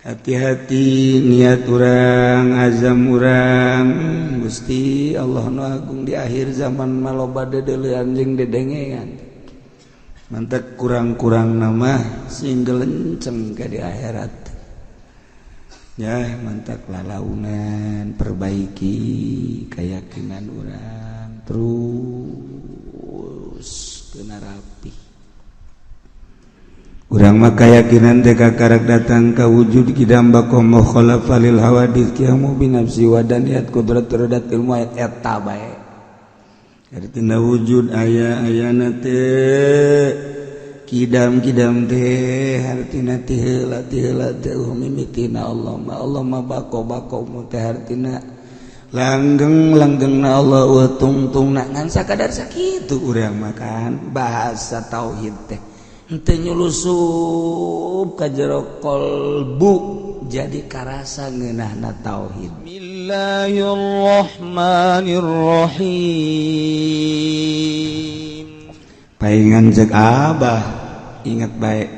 Hati-hati niat urang, azam urang. Gusti Allah nu agung di akhir zaman maloba dedeulean jeung dedengean. Mantak kurang-kurang nama sing gelenceng ke di akhirat. Ya, mantak lalaunan perbaiki keyakinan urang terus kena rapi. Urang mah keyakinan teh kakarak datang ka wujud kidam baqa mukhalafa lil hawadits qiyamu bi nafsi wa daniyat qudrat iradat ilmu ayat eta bae. Artina wujud aya ayana teh kidam kidam teh hartina teh heula teh heula teh mimitina Allah ma Allah ma bako bako mu teh hartina langgeng langgengna Allah wa tungtungna ngan sakadar sakitu urang makan bahasa tauhid teh henteu nyulusup ka jero kolbu jadi karasa ngeunahna tauhid. Bismillahirrahmanirrahim. Paingan cek abah ingat baik.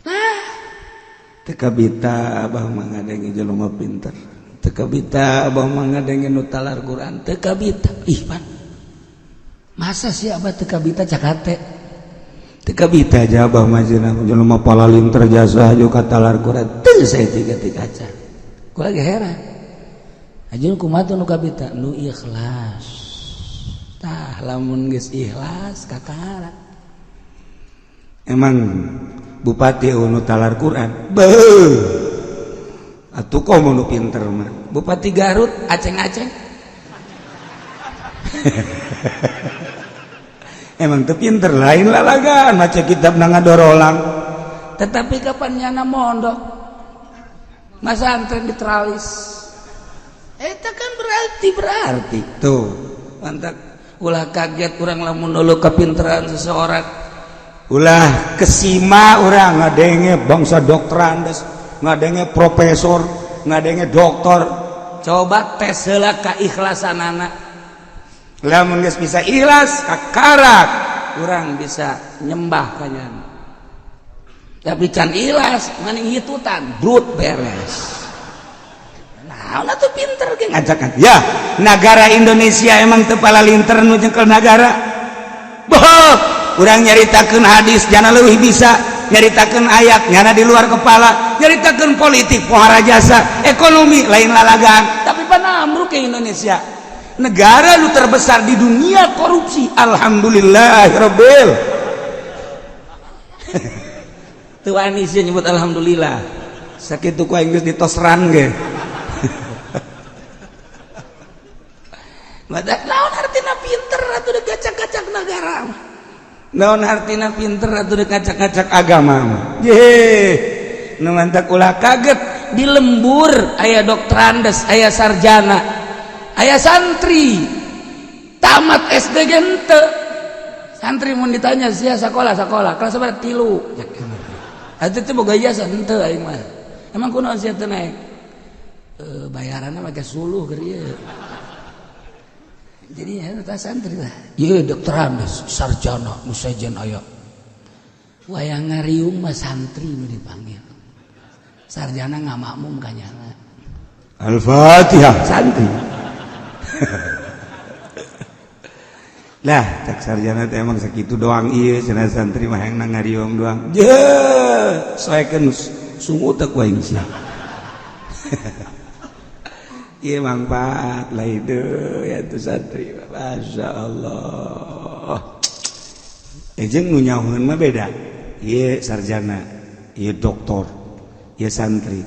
Ah, teu kabita abah mah ngadenge jelema pinter. Teu kabita abah mah ngadenge nu talar Quran. Teu kabita. Ih pan. Masa sih abah teu kabita cak hate? Teu kabita aja abah mah jelema palalinter jasa jo ka talar Quran. Teu saya tiga kaca. Gua lagi heran. Ajeun kumaha tuh nu kabita? Nu ikhlas. Tah lamun geus ikhlas kakara. Emang bupati nu talar Quran? Beuh. Atuh komo nu pinter mah. Bupati Garut aceng-aceng. Emang teu pinter lain lalagan maca kitab na ngadorolang. Tetapi kapan nyana mondok? Masa antren di teralis. Eta kan berarti tuh. Mantap. Ulah kaget urang lamun dulu kepinteran seseorang. Ulah kesima urang ngadenge bangsa dokterandes, ngadenge profesor, ngadenge doktor. Coba tes heula keikhlasanana. Lamun geus bisa ikhlas kakarak urang bisa nyembah ka nyana. Tapi can ikhlas maning hitutan brut beres. Nah, tuh pinter ge ngajakan. Ya, negara Indonesia emang teu palalinter nu nyekel nagara. Boh, urang nyaritakeun hadis jana leuwih bisa, nyaritakeun ayat nyana di luar kepala, nyaritakeun politik pohara jasa, ekonomi lain lalagan. Tapi panamruk ke Indonesia. Negara lu terbesar di dunia korupsi. Alhamdulillahirabbil. Teu wani sih nyebut alhamdulillah. Sakitu ku aing geus ditosran ge. Badak naon artina pinter atuh deuk kacak-kacak negara mah. Naon artina pinter atuh deuk kacak-kacak agama mah. Ye, nu mantak ulah kaget di lembur aya dokterandes, aya sarjana, aya santri. Tamat SD ge henteu. Santri mun ditanya sia sakola sakola kelas sabaraha 3. Atuh teh boga ijazah henteu aing mah. Emang kunaon sia teu naik? Bayaranna make suluh keur ieu. Jadi ya santri lah. Ieu dokterandes, sarjana, nu sejen aya. Wayang ngariung mah santri nu dipanggil. Sarjana ngamakmum ka nyana. Al-Fatihah santri. Lah, cak sarjana teh emang sakitu doang ieu cenah santri mah hayang ngariung doang. Je, soekeun sungut teh ku aing sia. Iya manfaat lah itu ya tuh santri. Masya Allah. Jeung nu nyahueun mah beda. Ieu sarjana, ieu doktor, ieu santri.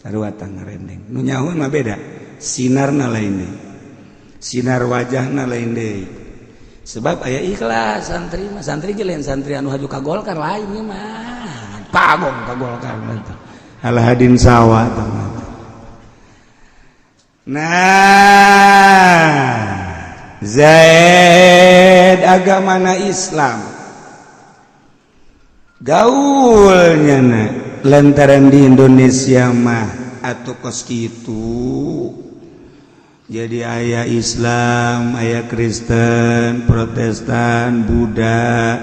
Sarua ngarendeng. Nu nyahueun mah beda. Sinarna lain deui. Sinar wajahna lain deui. Sebab aya ikhlas santri mah. Santri ge lain santri anu haju ka Golkar lain ieu mah. Pagong ka Golkar mah. Alahadin sawah tah. Nah, Zaid agamana Islam. Gaulnya na lantaran di Indonesia mah atuh kos kitu. Jadi aya Islam, aya Kristen, Protestan, Buddha,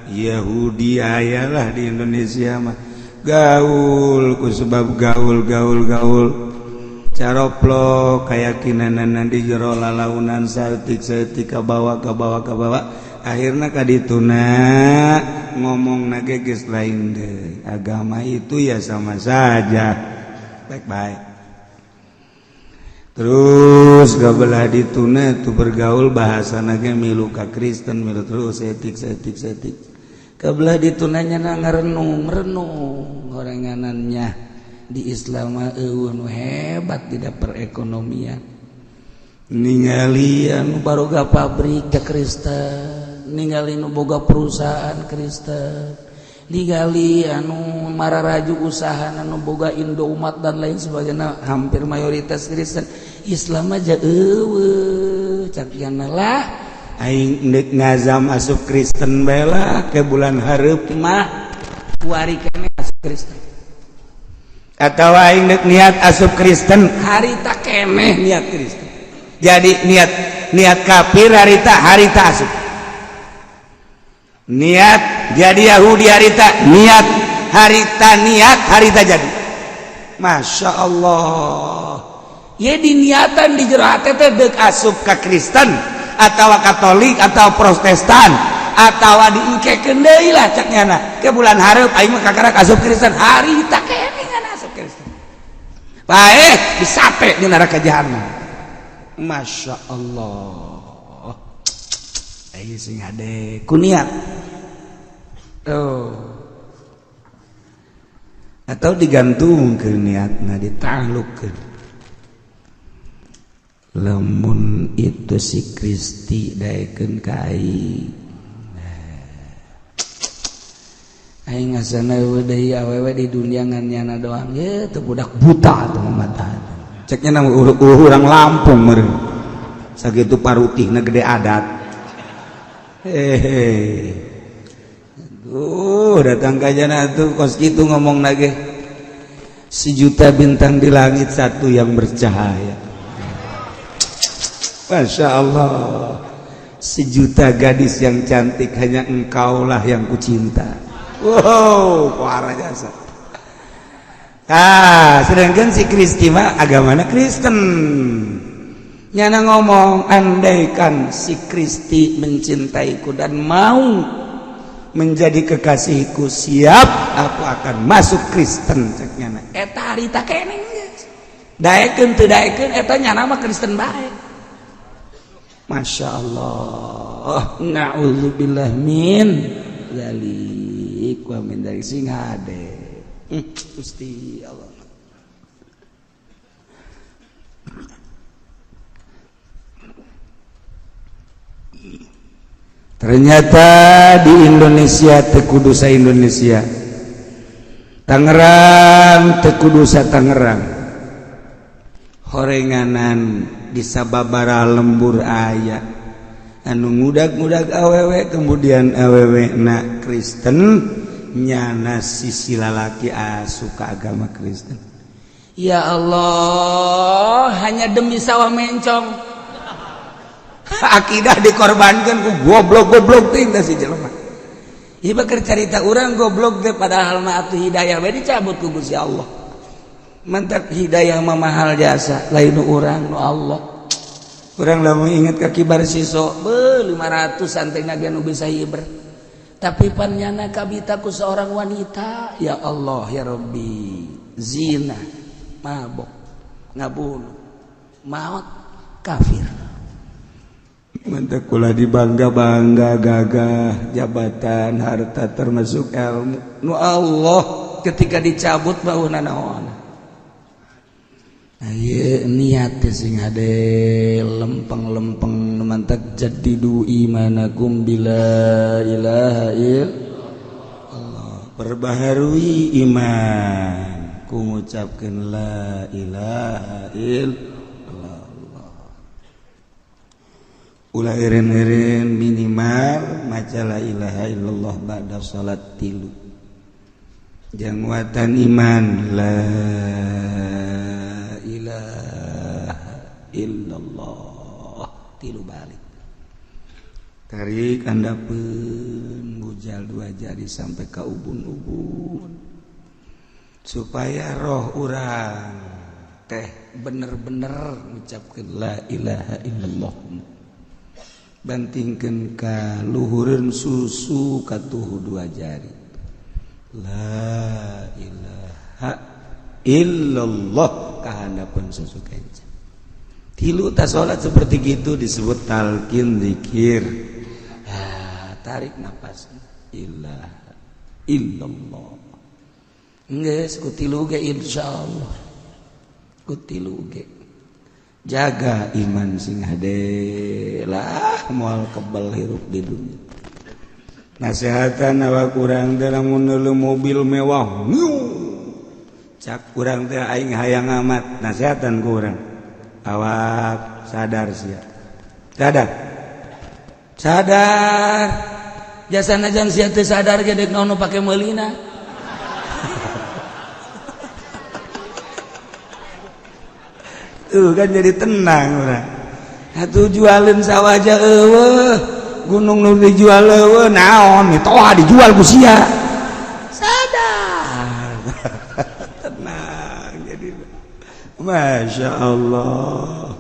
Yahudi aya lah di Indonesia mah. Gaul ku sebab gaul gaul gaul caroplok keyakinan di jero lalaunan saeutik saeutik kabawa kabawa kabawa akhirna kadituna ngomong nage geus lain deui. Agama itu ya sama saja baik-baik. Terus gabelah dituna itu bergaul bahasa nage milu ka Kristen milu terus etik etik etik kabelah ditunanya na ngarenung renung gorenganannya di Islam mah eueuh nu hebat tidak perekonomian ningali anu baroga pabrik ke Kristen, ningali nu boga perusahaan Kristen, ningali anu mararaju usaha anu boga Indomaret dan lain sebagainya hampir mayoritas Kristen. Islam aja eueuh cak yana lah aing deuk ngazam asup Kristen bae lah ke bulan hareup mah kuari keneh asup Kristen atau aing deuk niat asup Kristen harita keneh niat Kristen. Jadi niat niat kafir harita harita asup, niat jadi Yahudi harita niat harita niat harita jadi. Masya Allah ya diniatan di jero hate teh deuk asup ka Kristen atau Katolik atau Protestan atau diengkekeun deui lah cak nyana ke bulan hareup aing mah kakarak asup Kristen harita keneh ngan asup Kristen bae disate di neraka jahanam. Masya Allah aing sing hade ku niat tuh atau digantungkeun niatna ditaklukkeun. Lamun itu si Kristi daekeun ka aing aing ngasana eueuh deui awewe di dunia ngan nyana doang ye teu budak buta teu mata ceknya nama urang Lampung meureun sakitu parutihna gede adat hehe. Duh datang ka jana tuh kos kitu ngomong nage sejuta bintang di langit satu yang bercahaya. Masya Allah sejuta gadis yang cantik hanya engkaulah yang kucinta. Wow parah jasa. Ah sedangkan si Kristi mah agamana Kristen nyana ngomong andaikan si Kristi mencintaiku dan mau menjadi kekasihku siap aku akan masuk Kristen cek nyana eta harita keneh geus daekeun teu daekeun eta nyana mah Kristen bae. Masya Allah na'udzubillah min dzalik wa min dzalik sing hade Gusti Allah. Ternyata di Indonesia teu kudu sa Indonesia Tangerang teu kudu sa Tangerang horenganan di sababara lembur aya anu ngudag-ngudag awewe kemudian awewe na Kristen nyana sisi lalaki asup ka agama Kristen. Ya Allah hanya demi sawah mencong akidah dikorbankan ku goblok-goblok teh si jelema. Ieu keur carita urang goblok teh padahal mah atuh hidayah we dicabut ku Gusti Allah. Mantap hidayah mah mahal jasa lain nu urang nu Allah. Urang lamun inget ka kibar siso be 500 santai ge nu bisa hiber. Tapi pan nyana kabita ku seorang wanita ya Allah ya Rabbi zina mabok ngabunuh maut kafir. Mantap kula dibangga-bangga gagah jabatan harta termasuk ilmu nu Allah ketika dicabut bauna naon. Aye niat sing hade lempeng-lempeng mantak jadidu imanakum bila ilaha illallah. Perbaharui iman ku ngucapkeun la ilaha illallah. Ulah eureun-eureun minimal maca la ilaha illallah ba'da salat tilu. Jangwatan iman la ilaha illallah tilu balik. Tarik andapeun bujal dua jari sampai ka ubun-ubun. Supaya roh urang teh bener-bener ngucapkeun la ilaha illallah. Bantingkeun ka luhureun susu katuhu dua jari. La ilaha illallah kahandapeun susu kenca. Tilu tas salat seperti gitu disebut talqin zikir. Ah, tarik nafas ilaha illallah. Geus ku tilu ge insyaallah. Ku tilu ge. Jaga iman sing hade lah moal kebal hirup di dunia. Nasehatan awak urang teh lamun mobil mewah. Cak urang teh aing hayang amat nasehatan ku urang. Awak sadar sia. Sadar. Sadar. Jasa najan sia teu sadar ge deuk naon pake meulina. Tuh kan jadi tenang urang. Atuh jualin sawah aja eueuh, gunung nu dijual eueuh naon mitoha dijual ku sia. Sadar. Tenang jadi. Masya Allah.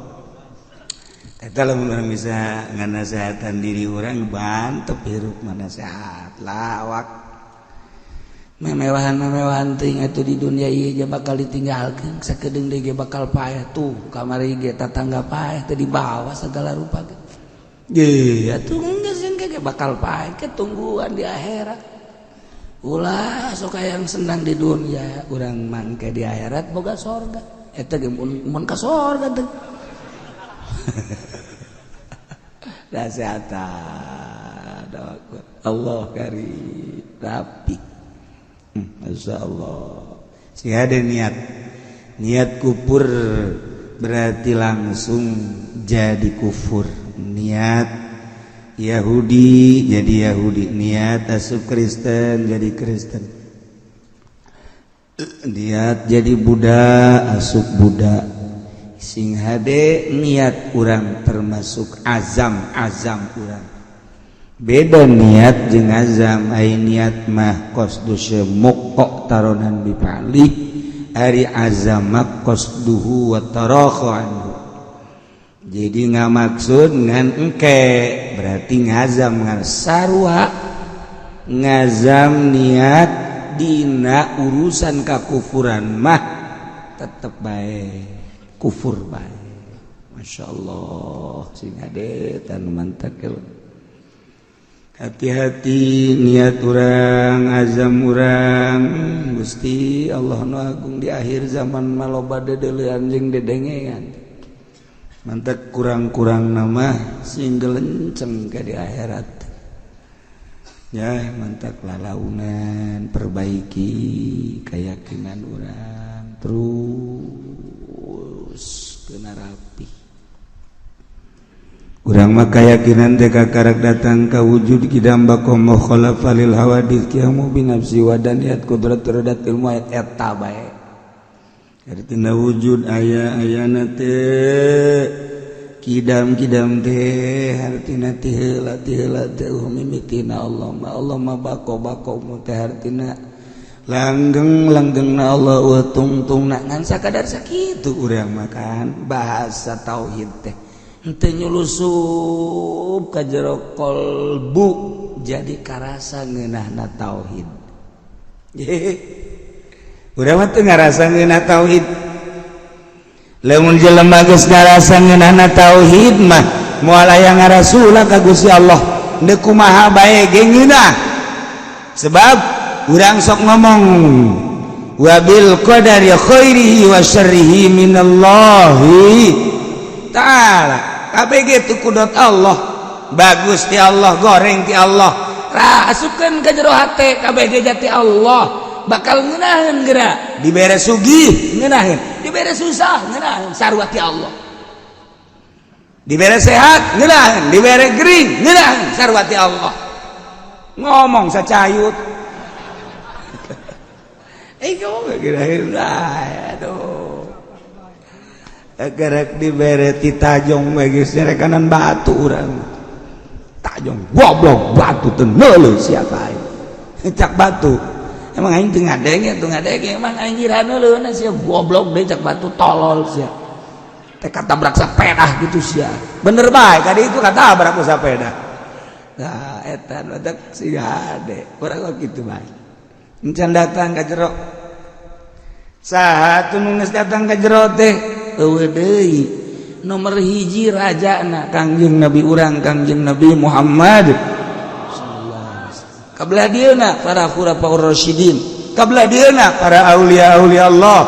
Eta lamun urang bisa nganasehatan diri urang bantep hirup mana sehat lah awak. Memewahan-memewahan teuing atuh di dunia ieu ge bakal ditinggalkeun sakedeung deui ge bakal paeh tuh kamari ge tatangga paeh teh dibawa segala rupa ge. Ye atuh geus ge bakal paeh ketungguan di akhirat. Ulah sok hayang senang di dunia urang mangke di akhirat boga sorga. Eta ge mun ka sorga teh. Nasehatan Allah karim rapi. Masya Allah. Si ada niat, niat kufur berarti langsung jadi kufur. Niat Yahudi jadi Yahudi, niat asup Kristen jadi Kristen, niat jadi Buddha asup Buddha. Sing hade niat urang termasuk azam azam urang. Beda niat jeung azam, ai niat mah qasdu symuq taronan bipali, ari azam mah qasduhu wa tarakhu anhu. Jadi ngamaksud ngan engke berarti ngazam ngan sarua ngazam niat dina urusan kakufuran mah tetep bae kufur bae. Masya Allah sing hade tan mantakil. Hati-hati niat urang, azam urang. Gusti Allah nu agung di akhir zaman maloba dedeulean jeung dedengean. Mantak kurang-kurang nama sing gelenceng ke di akhirat. Ya, mantak lalaunan, perbaiki keyakinan urang terus kena rapi. Urang mah keyakinan teh kakarek datang ka wujud kidam baqa mukhalafa lil hawadits qiyamu bi nafsi wa daniyat qudrat iradat ilmu ayat eta bae. Artina wujud aya ayana teh kidam-kidam teh hartina teh heula teh heula teh mimitina Allah ma Allah ma bako bako mu teh hartina langgeng langgengna Allah wa tungtungna ngan sakadar sakitu urang makan bahasa tauhid teh. Henteu nyulusup ka jero kolbu jadi karasa ngeunahna tauhid. Urang mah teu ngarasa ngeunah tauhid. Lamun jelema geus ngarasa ngeunahna tauhid mah moal aya ngarasula ka Gusti Allah. Deuk kumaha bae ge ngeunah. Sebab urang sok ngomong wabil qadari khairihi wa syarrihi minallahi ta'ala. KBG itu kudrat Allah, bagus ti Allah, goreng ti Allah, asupkeun ka jero hate KBG jati Allah, bakal ngeunaheun geura, dibere sugih ngeunaheun, dibere susah ngeunaheun, sarua ti Allah, dibere sehat ngeunaheun, dibere gering ngeunaheun, sarua ti Allah. Ngomong sacayut. Eh kamu kira-kira aduh. Gerek dibere ti tajong geus rekanan batu urang. Tajong goblok batu teu neuleuh sia kae. Cak batu. Emang aing teu ngadenge, teu ngadenge, emang aing ngirana leuweuna sia goblok deui cak batu tolol sia. Teh katabrak sepeda gitu sia. Bener bae kadi itu katabrak ku sepeda. Nah, eta badak si hade. Urang kok kitu bae. Encan datang ka jero. Saha tuh nu geus datang ka jero teh? Eueuh deui. Nomor hiji rajana Kangjeng Nabi urang Kangjeng Nabi Muhammad sallallahu alaihi wasallam. Kabelah dieuna para khulafaur rasyidin, kabelah dieuna para aulia-aulia Allah.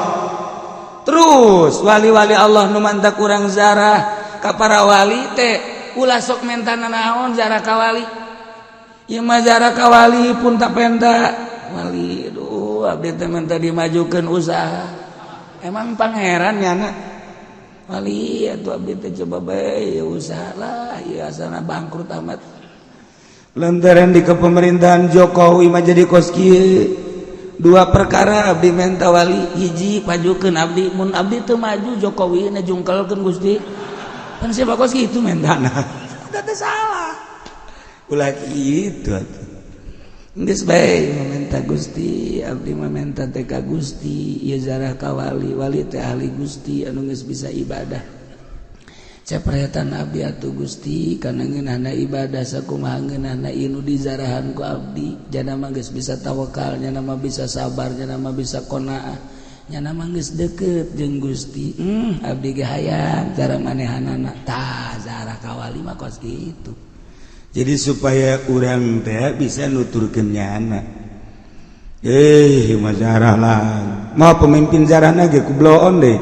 Terus wali-wali Allah nu mantak urang zarah ka para wali teh ulah sok mentana naon zarah ka wali. Ieu mah zarah ka wali pun tak penta. Wali aduh abdi teh menta dimajukeun usaha. Emang pangeran nyana wali atuh abdi teh coba bae usaha lah ieu asana bangkrut amat. Lantaran di kepemerintahan Jokowi mah jadi kos kieu. Dua perkara abdi menta wali, hiji pajukeun abdi, mun abdi teu maju Jokowi na jungkelkeun Gusti. Kan siapa kos kitu mentana. Eta teh salah. Ulah kitu atuh. Geus bae menta Gusti, abdi mah menta teh ka Gusti, ieu zarah ka wali, wali teh ahli Gusti anu geus bisa ibadah. Cepretan abdi atuh Gusti kana ngeunahna ibadah sakumaha ngeunahna ieu nu dizarahan ku abdi, jana mah geus bisa tawakal, nyana mah bisa sabar, nyana mah bisa qanaah, nyana mah geus deukeut jeung Gusti. Abdi ge hayang cara manehanana. Tah zarah ka wali mah kos kitu. Jadi supaya urang teh bisa nuturkeun nyana. Mah zarah lah. Mau pemimpin zarahna ge kubloon deh.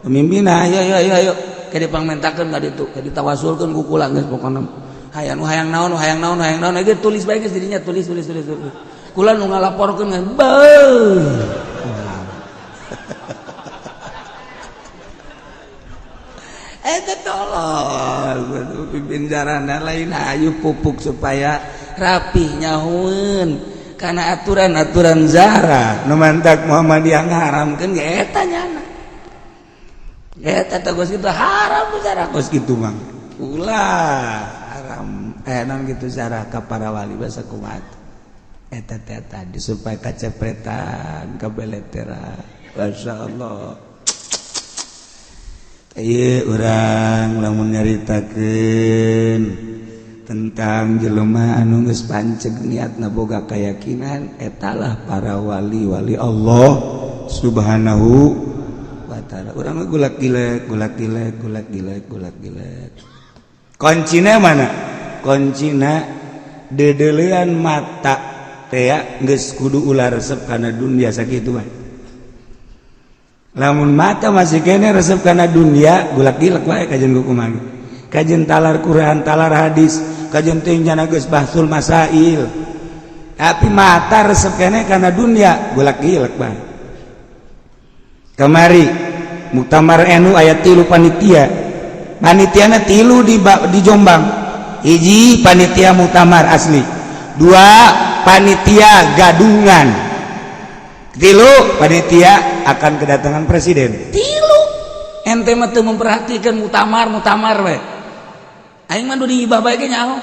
Pemimpin ayo ayo ayo ayo. Ke dipangmentakeun ka ditu, ke ditawasulkeun ku kula geus pokona. Hayang nu hayang naon, hayang naon, hayang naon ge tulis bae geus dirinya tulis tulis tulis tulis. Kula nu ngalaporkeun ngan beuh. Eta tolol pimpin jarana lain hayu pupuk supaya rapih nyahueun kana aturan-aturan zara nu mantak Muhammadiyah ngaharamkeun ge eta nyana. Eta teh geus kitu haram zara geus kitu mah. Ulah haram naon kitu zara ka para wali basa kumaha. Eta teh tadi supaya kacepretan kabeleteran. Masyaallah. Ieu urang lamun nyaritakeun tentang jelema anu geus panceg niatna boga keyakinan etalah para wali-wali Allah Subhanahu wa ta'ala. Urang mah gulak gilek gulak gilek gulak gilek gulak gilek. Kuncina mana? Kuncina dedelean mata teh geus kudu ulah resep kana dunia sakitu bae. Lamun mata masih kene resep kana dunia gulak gilek wae kajian kumaha. Kajian talar Quran, talar hadis, kajian teh nyana geus bahsul masail. Tapi mata resep kene kana dunia gulak gilek bae. Kamari Muktamar NU aya 3 panitia. Panitiana 3 di Jombang. Hiji panitia muktamar asli, 2 panitia gadungan, 3 panitia akan kedatangan presiden. 3 ente mah teu memperhatikan muktamar muktamar we. Aing mah di bae ge nyaho.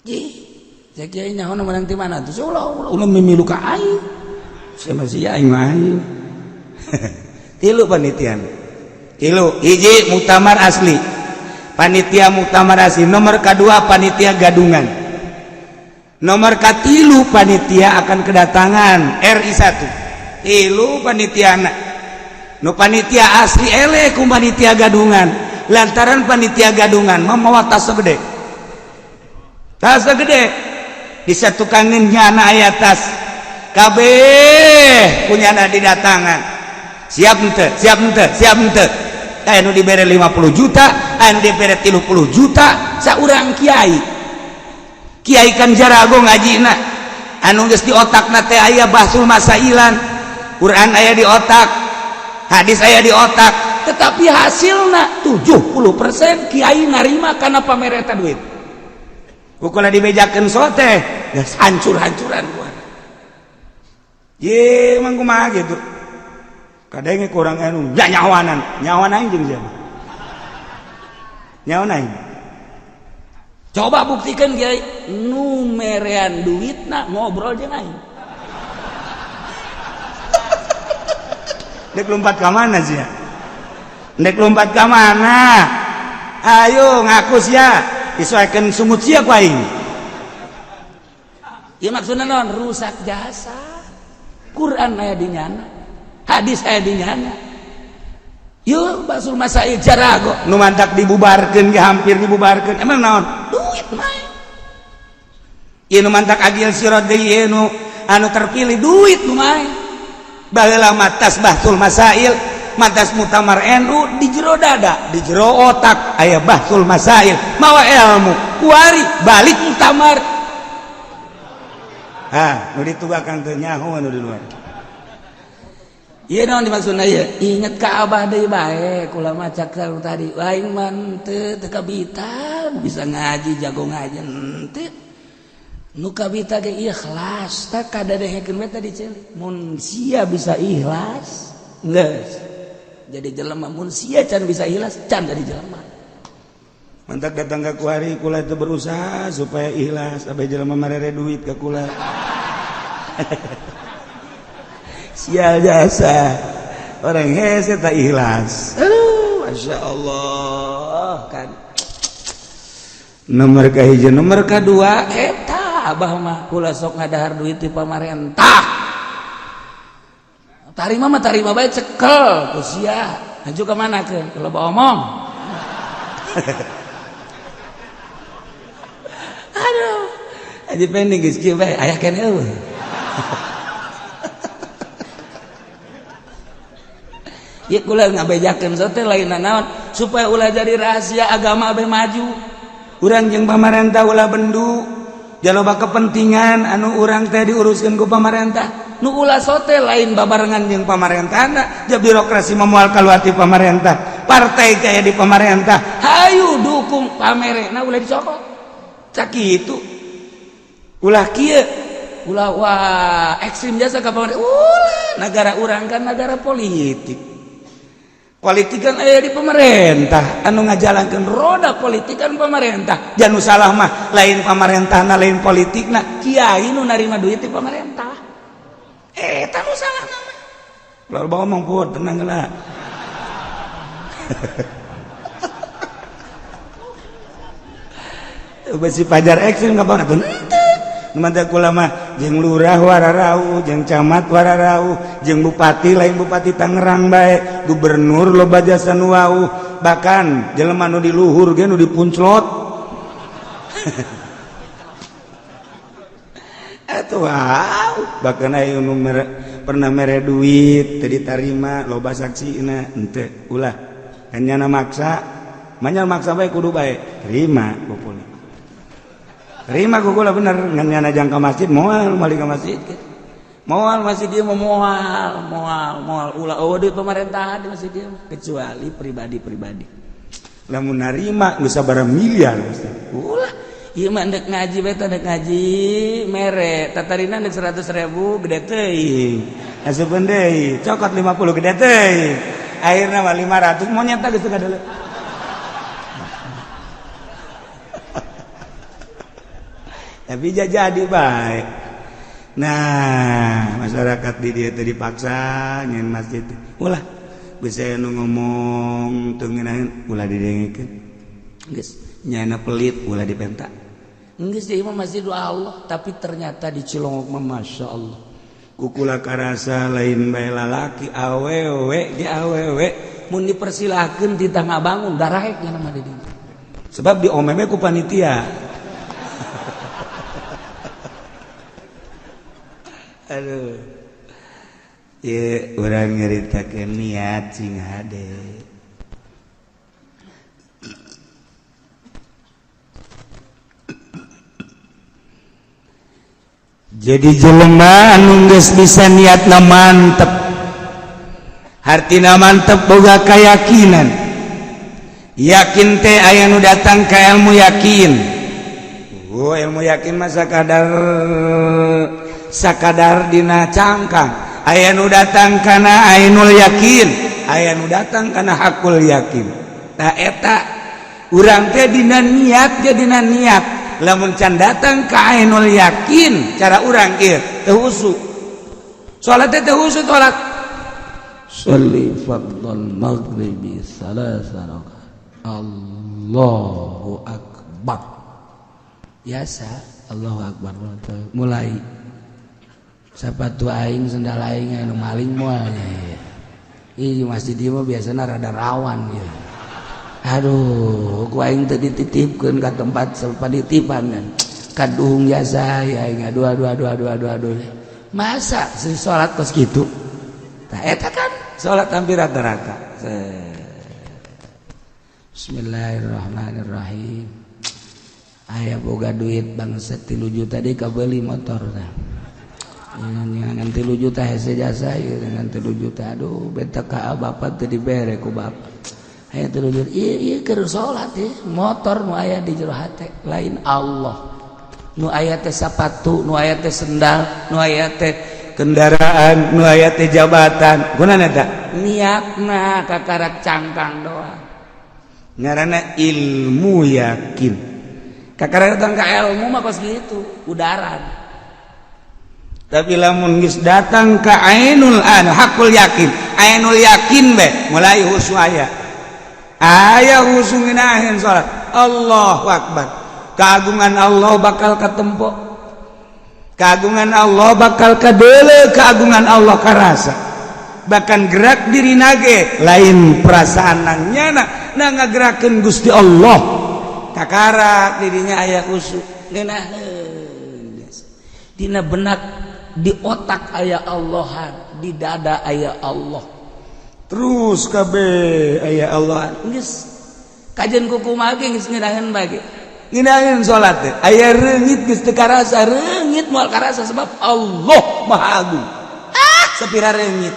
Ih, cek kiai nyaho nu menang ti mana tuh? Ulah ulah mimilu ka aing. Sia masih aing mah aing. 3 panitia. 3 hiji muktamar asli. Panitia muktamar asli, nomor kedua panitia gadungan. Nomor katilu panitia akan kedatangan RI 1. 3 panitia nu panitia asli ele ku panitia gadungan. Lantaran panitia gadungan mamawa tas gede. Tas gede disatukangeun nyana aya tas. Kabeh punyana didatangan. Siap henteu, siap henteu, siap henteu. Aya nu dibere 50 juta, aya nu dibere 30 juta, saurang kiai. Kiai kan jarago ngajina. Anu geus di otakna teh aya bahsul masailan. Quran aya di otak, hadis aya di otak, tetapi hasilna 70% kiai narima karena pamereta duit. Pokoknya dibejakeun sote, geus hancur-hancuran gua. Ye, emang kumaha gitu. Kadang kurang anu, ya nyawanan, nyawan aing jeung siapa? Nyawan aing. Coba buktikan kiai nu merean duitna ngobrol jeung aing. Dek lompat ka mana sia? Dek lompat ka mana? Ayo ngaku sia, disoekeun sumut sia ku aing. Ieu maksudna naon? Rusak jasa. Quran aya di nyana, hadis aya di nyana. Yuk Bahtsul Masail jarago nu mantak dibubarkeun ge hampir dibubarkeun. Emang naon? Duit mah. Ieu nu mantak Agil Siroj deui ieu nu anu terpilih duit nu mah. Baheula matas Bahtsul Masail, matas Muktamar NU di jero dada, di jero otak aya Bahtsul Masail, mawa ilmu, kuari balik muktamar. Ah, nu ditugakan teu nyaho nu di luar. Ieu naon dimaksudna ieu? Inget ka abah deui bae, kula mah cak tadi, aing mah teu teu kabita bisa ngaji, jago ngaji henteu. Nu kabita ge ikhlas, tak kadadehekeun we tadi ceuli. Mun sia bisa ikhlas, geus jadi jelema. Mun sia can bisa ikhlas, can jadi jelema. Mantak datang ke kuari kula itu berusaha supaya ikhlas, sampai jelema marere duit ke kula. Sial jasa orang hese tak ikhlas. Aduh, masya Allah kan. Nomor kahiji, nomor kedua, eta abah mah kula sok ngadahar duit di pamarentah. Tarima mah tarima bae cekel ku sia. Maju ka mana ke? Kalau bawa omong. Aduh, aja pending geus kieu bae aya keneh eueuh. Ieu kula ngabejakeun sote lain naon supaya ulah jadi rahasia agama abe maju. Urang jeung pamarentah ulah bendu. Jaloba kepentingan anu urang teh diuruskeun ku pamarentah. Nu ulah sote lain babarengan jeung pamarentahna, ja birokrasi mah moal kaluar ti pamarentah. Partai kaya di pamarentah, hayu dukung pamerena ulah dicokot. Cak kitu. Ulah kieu, ulah wah ekstrim jasa ka pamarentah. Ulah negara urang kan negara politik. Politik kan aya di pemerintah, anu ngajalankeun roda politik kan pemerintah. Jangan salah mah lain pamarentahna, lain politikna, kiai nu narima duit di pemerintah. Eta nu salah mah. Lalu bawa ngomong pun tenang lah. Besi pajar ekstrim nggak banget. Mantap kula mah jeung lurah wararau, jeung camat wararau, jeung bupati lain bupati Tangerang bae, gubernur loba jasa nu wau, bahkan jelema nu di luhur ge nu dipunclot. Atuh wow, bahkan aya nu pernah mere duit teu ditarima loba saksina henteu ulah. Hanya maksa, manya maksa bae kudu bae, terima ku. Terima ku kula bener ngan nyana jang ka masjid moal balik ka masjid. Moal masjid dia mau moal moal moal ulah eueuh duit pemerintahan di masjid dia kecuali pribadi-pribadi. Lamun narima geus sabaraha miliar ulah. Ieu mah ndek ngaji bae teh ndek ngaji mere tatarina ndek 100.000 gede teuing. Asupeun deui cokot 50 gede teuing. Akhirna mah 500 monyet teh geus kadeuleut. Tapi jadi baik. Nah, masyarakat di dia teh dipaksa nyen masjid. Ulah bisa nu ngomong teu ngeunaheun ulah didengekeun. Geus nyana pelit ulah dipenta. Geus ieu mah masjid Allah, tapi ternyata di Cilongok mah masya Allah. Kukula karasa lain bae lalaki awewe ge awewe mun dipersilahkeun titah ngabangun daraek nya mah di dieu. Sebab diomeme ku panitia. Aduh. Ieu urang nyaritakeun niat sing hade. Jadi jelema anu geus bisa niatna mantep. Hartina mantep boga keyakinan. Yakin teh aya nu datang ka ilmu yakin. Oh, ilmu yakin mah sakadar dina cangkang. Aya nu datang kana ainul yakin, aya nu datang kana hakul yakin. Tah eta urang teh dina niat ge dina niat. Lamun can datang ka ainul yakin, cara urang ieu teu husu. Salat teh teu husu salat. Sholli fardhal maghribi salasa rakaat. Allahu akbar. Biasa Allahu akbar mulai sapatu aing sendal aing anu maling moal nya. Ih masjid ieu mah biasana rada rawan ieu. Aduh, ku aing teu dititipkeun ka tempat panitipan kan. Kaduhung jasa aing aduh aduh aduh aduh aduh aduh. Masa si salat kos kitu? Tah eta kan salat hampir rata-rata. Bismillahirrahmanirrahim. Aya boga duit bangsa 3 juta deui kabeuli motor tah. Ngan 3 juta hese jasa ieu ngan 3 juta. Aduh beta ka bapak teu dibere ku bapak. Aya 3 juta. Ieu ieu keur salat ieu motor nu aya di jero hate lain Allah. Nu aya teh sapatu, nu aya teh sendal, nu aya teh kendaraan, nu aya teh jabatan. Gunana eta? Niatna kakarak cangkang doang. Ngaranna ilmu yakin. Kakarak datang ka ilmu mah kos gitu, udaran. Tapi lamun geus datang ka ainul an hakul yakin, ainul yakin be mulai khusyuk aya. Aya khusyuk ngeunaheun salat. Allahu akbar. Keagungan Allah bakal ketempo, keagungan Allah bakal kadele, keagungan Allah karasa. Bahkan gerak diri nage lain perasaan nang nyana na ngagerakeun Gusti Allah. Kakara dirinya aya khusyuk ngeunaheun. Dina benak di otak aya Allahan, di dada aya Allah. Terus kabeh aya Allah. Geus kajen kukumaha ge geus ngeunaheun bae. Ngeunaheun salat teh aya reungit geus teu karasa, reungit moal karasa sebab Allah Maha Agung. Ah, sapira reungit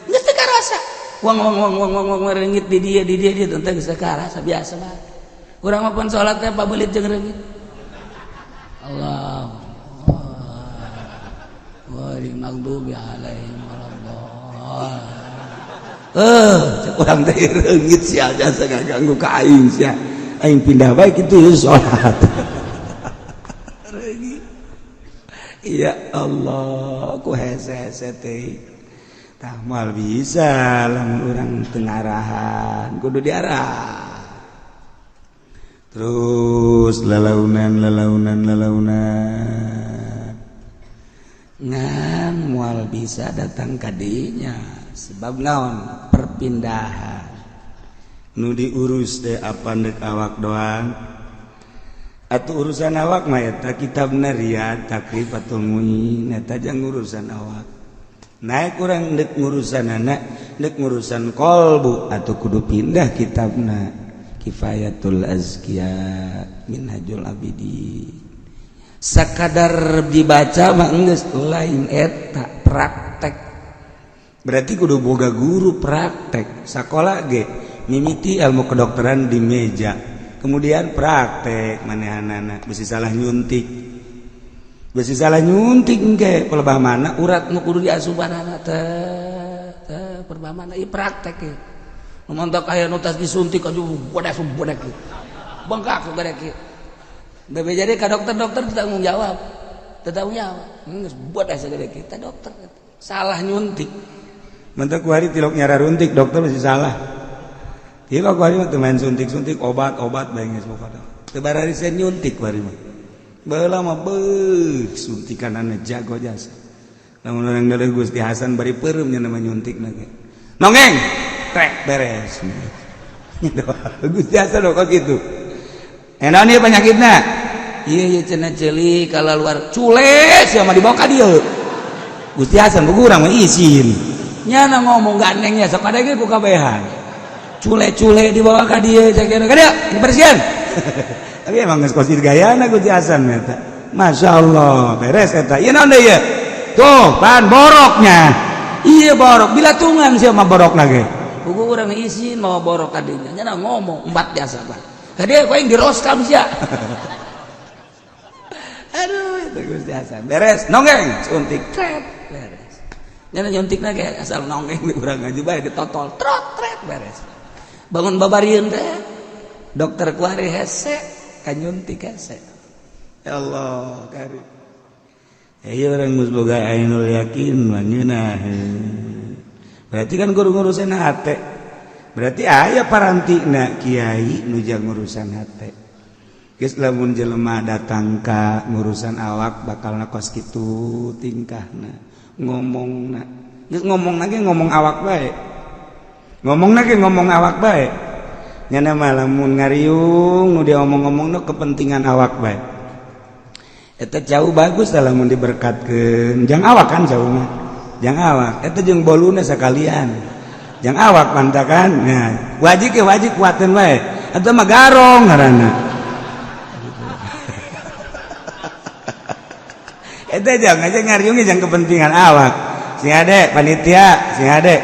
geus teu karasa. Wang wang wang wang wang wang reungit di dia di dia di teu geus teu karasa biasa bae. Urang mah pun salat teh pabelit jeung reungit. Allah. Ghairil maghdubi alaihim waladdallin. Cek urang teh reungit sia jasa ngaganggu ka aing sia. Aing pindah baik itu ya salat. Ya Allah, ku hese-hese teh. Tah moal bisa lamun urang teu ngarahan, kudu diarah. Terus lalaunan lalaunan lalaunan. Ngan moal bisa datang ka dinya sebab naon perpindahan. Nu diurus teh apa ndek awak doang atau urusan awak mah eta kitabna Riyad Takrib atau Muin eta jang urusan awak. Naik urang ndek ngurusan anak ndek ngurusan kolbu atau kudu pindah kitabna Kifayatul Azkiya Minhajul Abidin. Sakadar dibaca mah geus lain eta praktek. Berarti kudu boga guru praktek. Sakola ge mimiti ilmu kedokteran di meja, kemudian praktek manehanana bisi salah nyuntik, bisi salah nyuntik engke pelebah mana urat nu kudu diasupanana teh teh pelebah mana ieu praktek ieu. Nu montok aya nu tas disuntik aja bodak bodak bengkak gede kieu. Bebe jadi ka dokter-dokter tanggung jawab, tanggung jawab geus bodak sagede kieu teh dokter salah nyuntik. Mentak kuari tilok nyara runtik dokter masih salah. Tilok kuari mah teu main suntik-suntik obat-obat bae geus pokona. Teu bararisen nyuntik kuari mah. Baheula mah beuh suntikanana jago jasa. Lamun urang deuleu Gusti Hasan bari peureum nya nama nyuntikna ge. Nongeng trek beres. Gusti Hasan kok kitu. Naon ieu penyakitna? Ieu ieu cenah ceuli kalaluar cule sia mah dibawa ka dieu. Gusti Hasan buku urang mah izin. Nyana ngomong gandengnya sok ada ge ku kabehan. Cule-cule dibawa ka dieu cek ka dieu dibersihan. Tapi emang geus kos gayana Gusti Hasan eta. Masya Allah, beres eta. Ieu naon deui ieu? Tuh, pan boroknya. Iya borok, bila tungan sia mah borok lagi. Buku urang izin mau borok ka dinya. Nyana ngomong empat biasa pak. Ka dieu ku aing diroskam sia. Aduh, itu Gusti Hasan. Beres, nonggeng, suntik, tret, beres. Nyana nyuntikna ge asal nonggeng urang ngaji bae ditotol, trot, tret, beres. Bangun babarieun teh. Dokter kuari hese, kanyuntik hese. Ya Allah, kari. Ya ieu urang geus boga ainul yakin mah ngeunah. Berarti kan guru ngurusan hate. Berarti aya parantina kiai nu jang ngurusan hate. Geus lamun jelema datang ka ngurusan awak bakal kos kitu tingkahna, ngomongna. Geus ngomong lagi ngomong awak bae. Ngomong lagi ngomong awak bae. Nyana mah lamun ngariung nu dia ngomong-ngomong nu kepentingan awak bae. Eta jauh bagus lamun diberkatkeun. Jang awak kan jauh mah. Jang awak eta jeung boluna sakalian. Jang awak pantakan. Nah, wajib ya wajib kuateun wae. Eta mah garong ngaranna. Eta jang aja ngariung jang kepentingan awak. Sing ade panitia, sing ade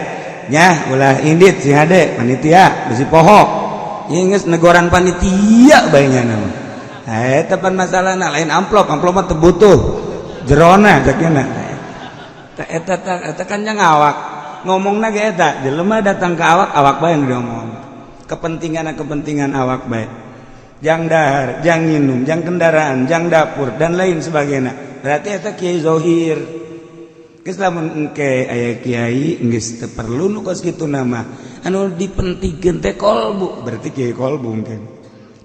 nya ulah indit, sing ade panitia bisi poho. Ieu geus negoran panitia bae nya mah. Eta pan masalahna lain amplop, amplop mah teu butuh. Jerona cekna. Eta eta kan jang awak. Ngomongna ge eta, jelema datang ke awak, awak bae nu diomong. Kepentingan awak bae. Jang dahar, jang minum, jang kendaraan, jang dapur dan lain sebagainya. Berarti eta kiai zohir. Geus lamun engke aya kiai geus teu perlu nu kos kitu nama. Anu dipentingkeun teh kolbu, berarti kiai kolbu mungkin.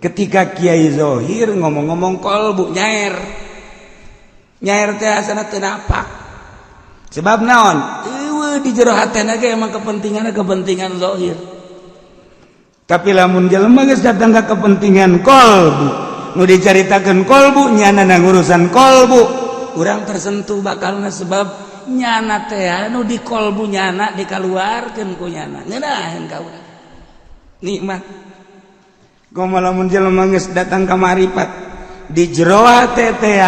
Ketika kiai zohir ngomong-ngomong kolbu nyair. Nyair teh asana teu napak. Sebab naon? Eueuh di jero hatena ge emang kepentingan zohir. Tapi lamun jelema geus datang ka kepentingan kolbu, nu dicaritakeun kolbu nyana na ngurusan kolbu, urang tersentuh bakalna sebab nyana teh anu di kolbu nyana dikaluarkeun ku nyana. Ngeunaheun ka urang. Nikmat. Komo lamun jelema geus datang ka maripat di jero hate teh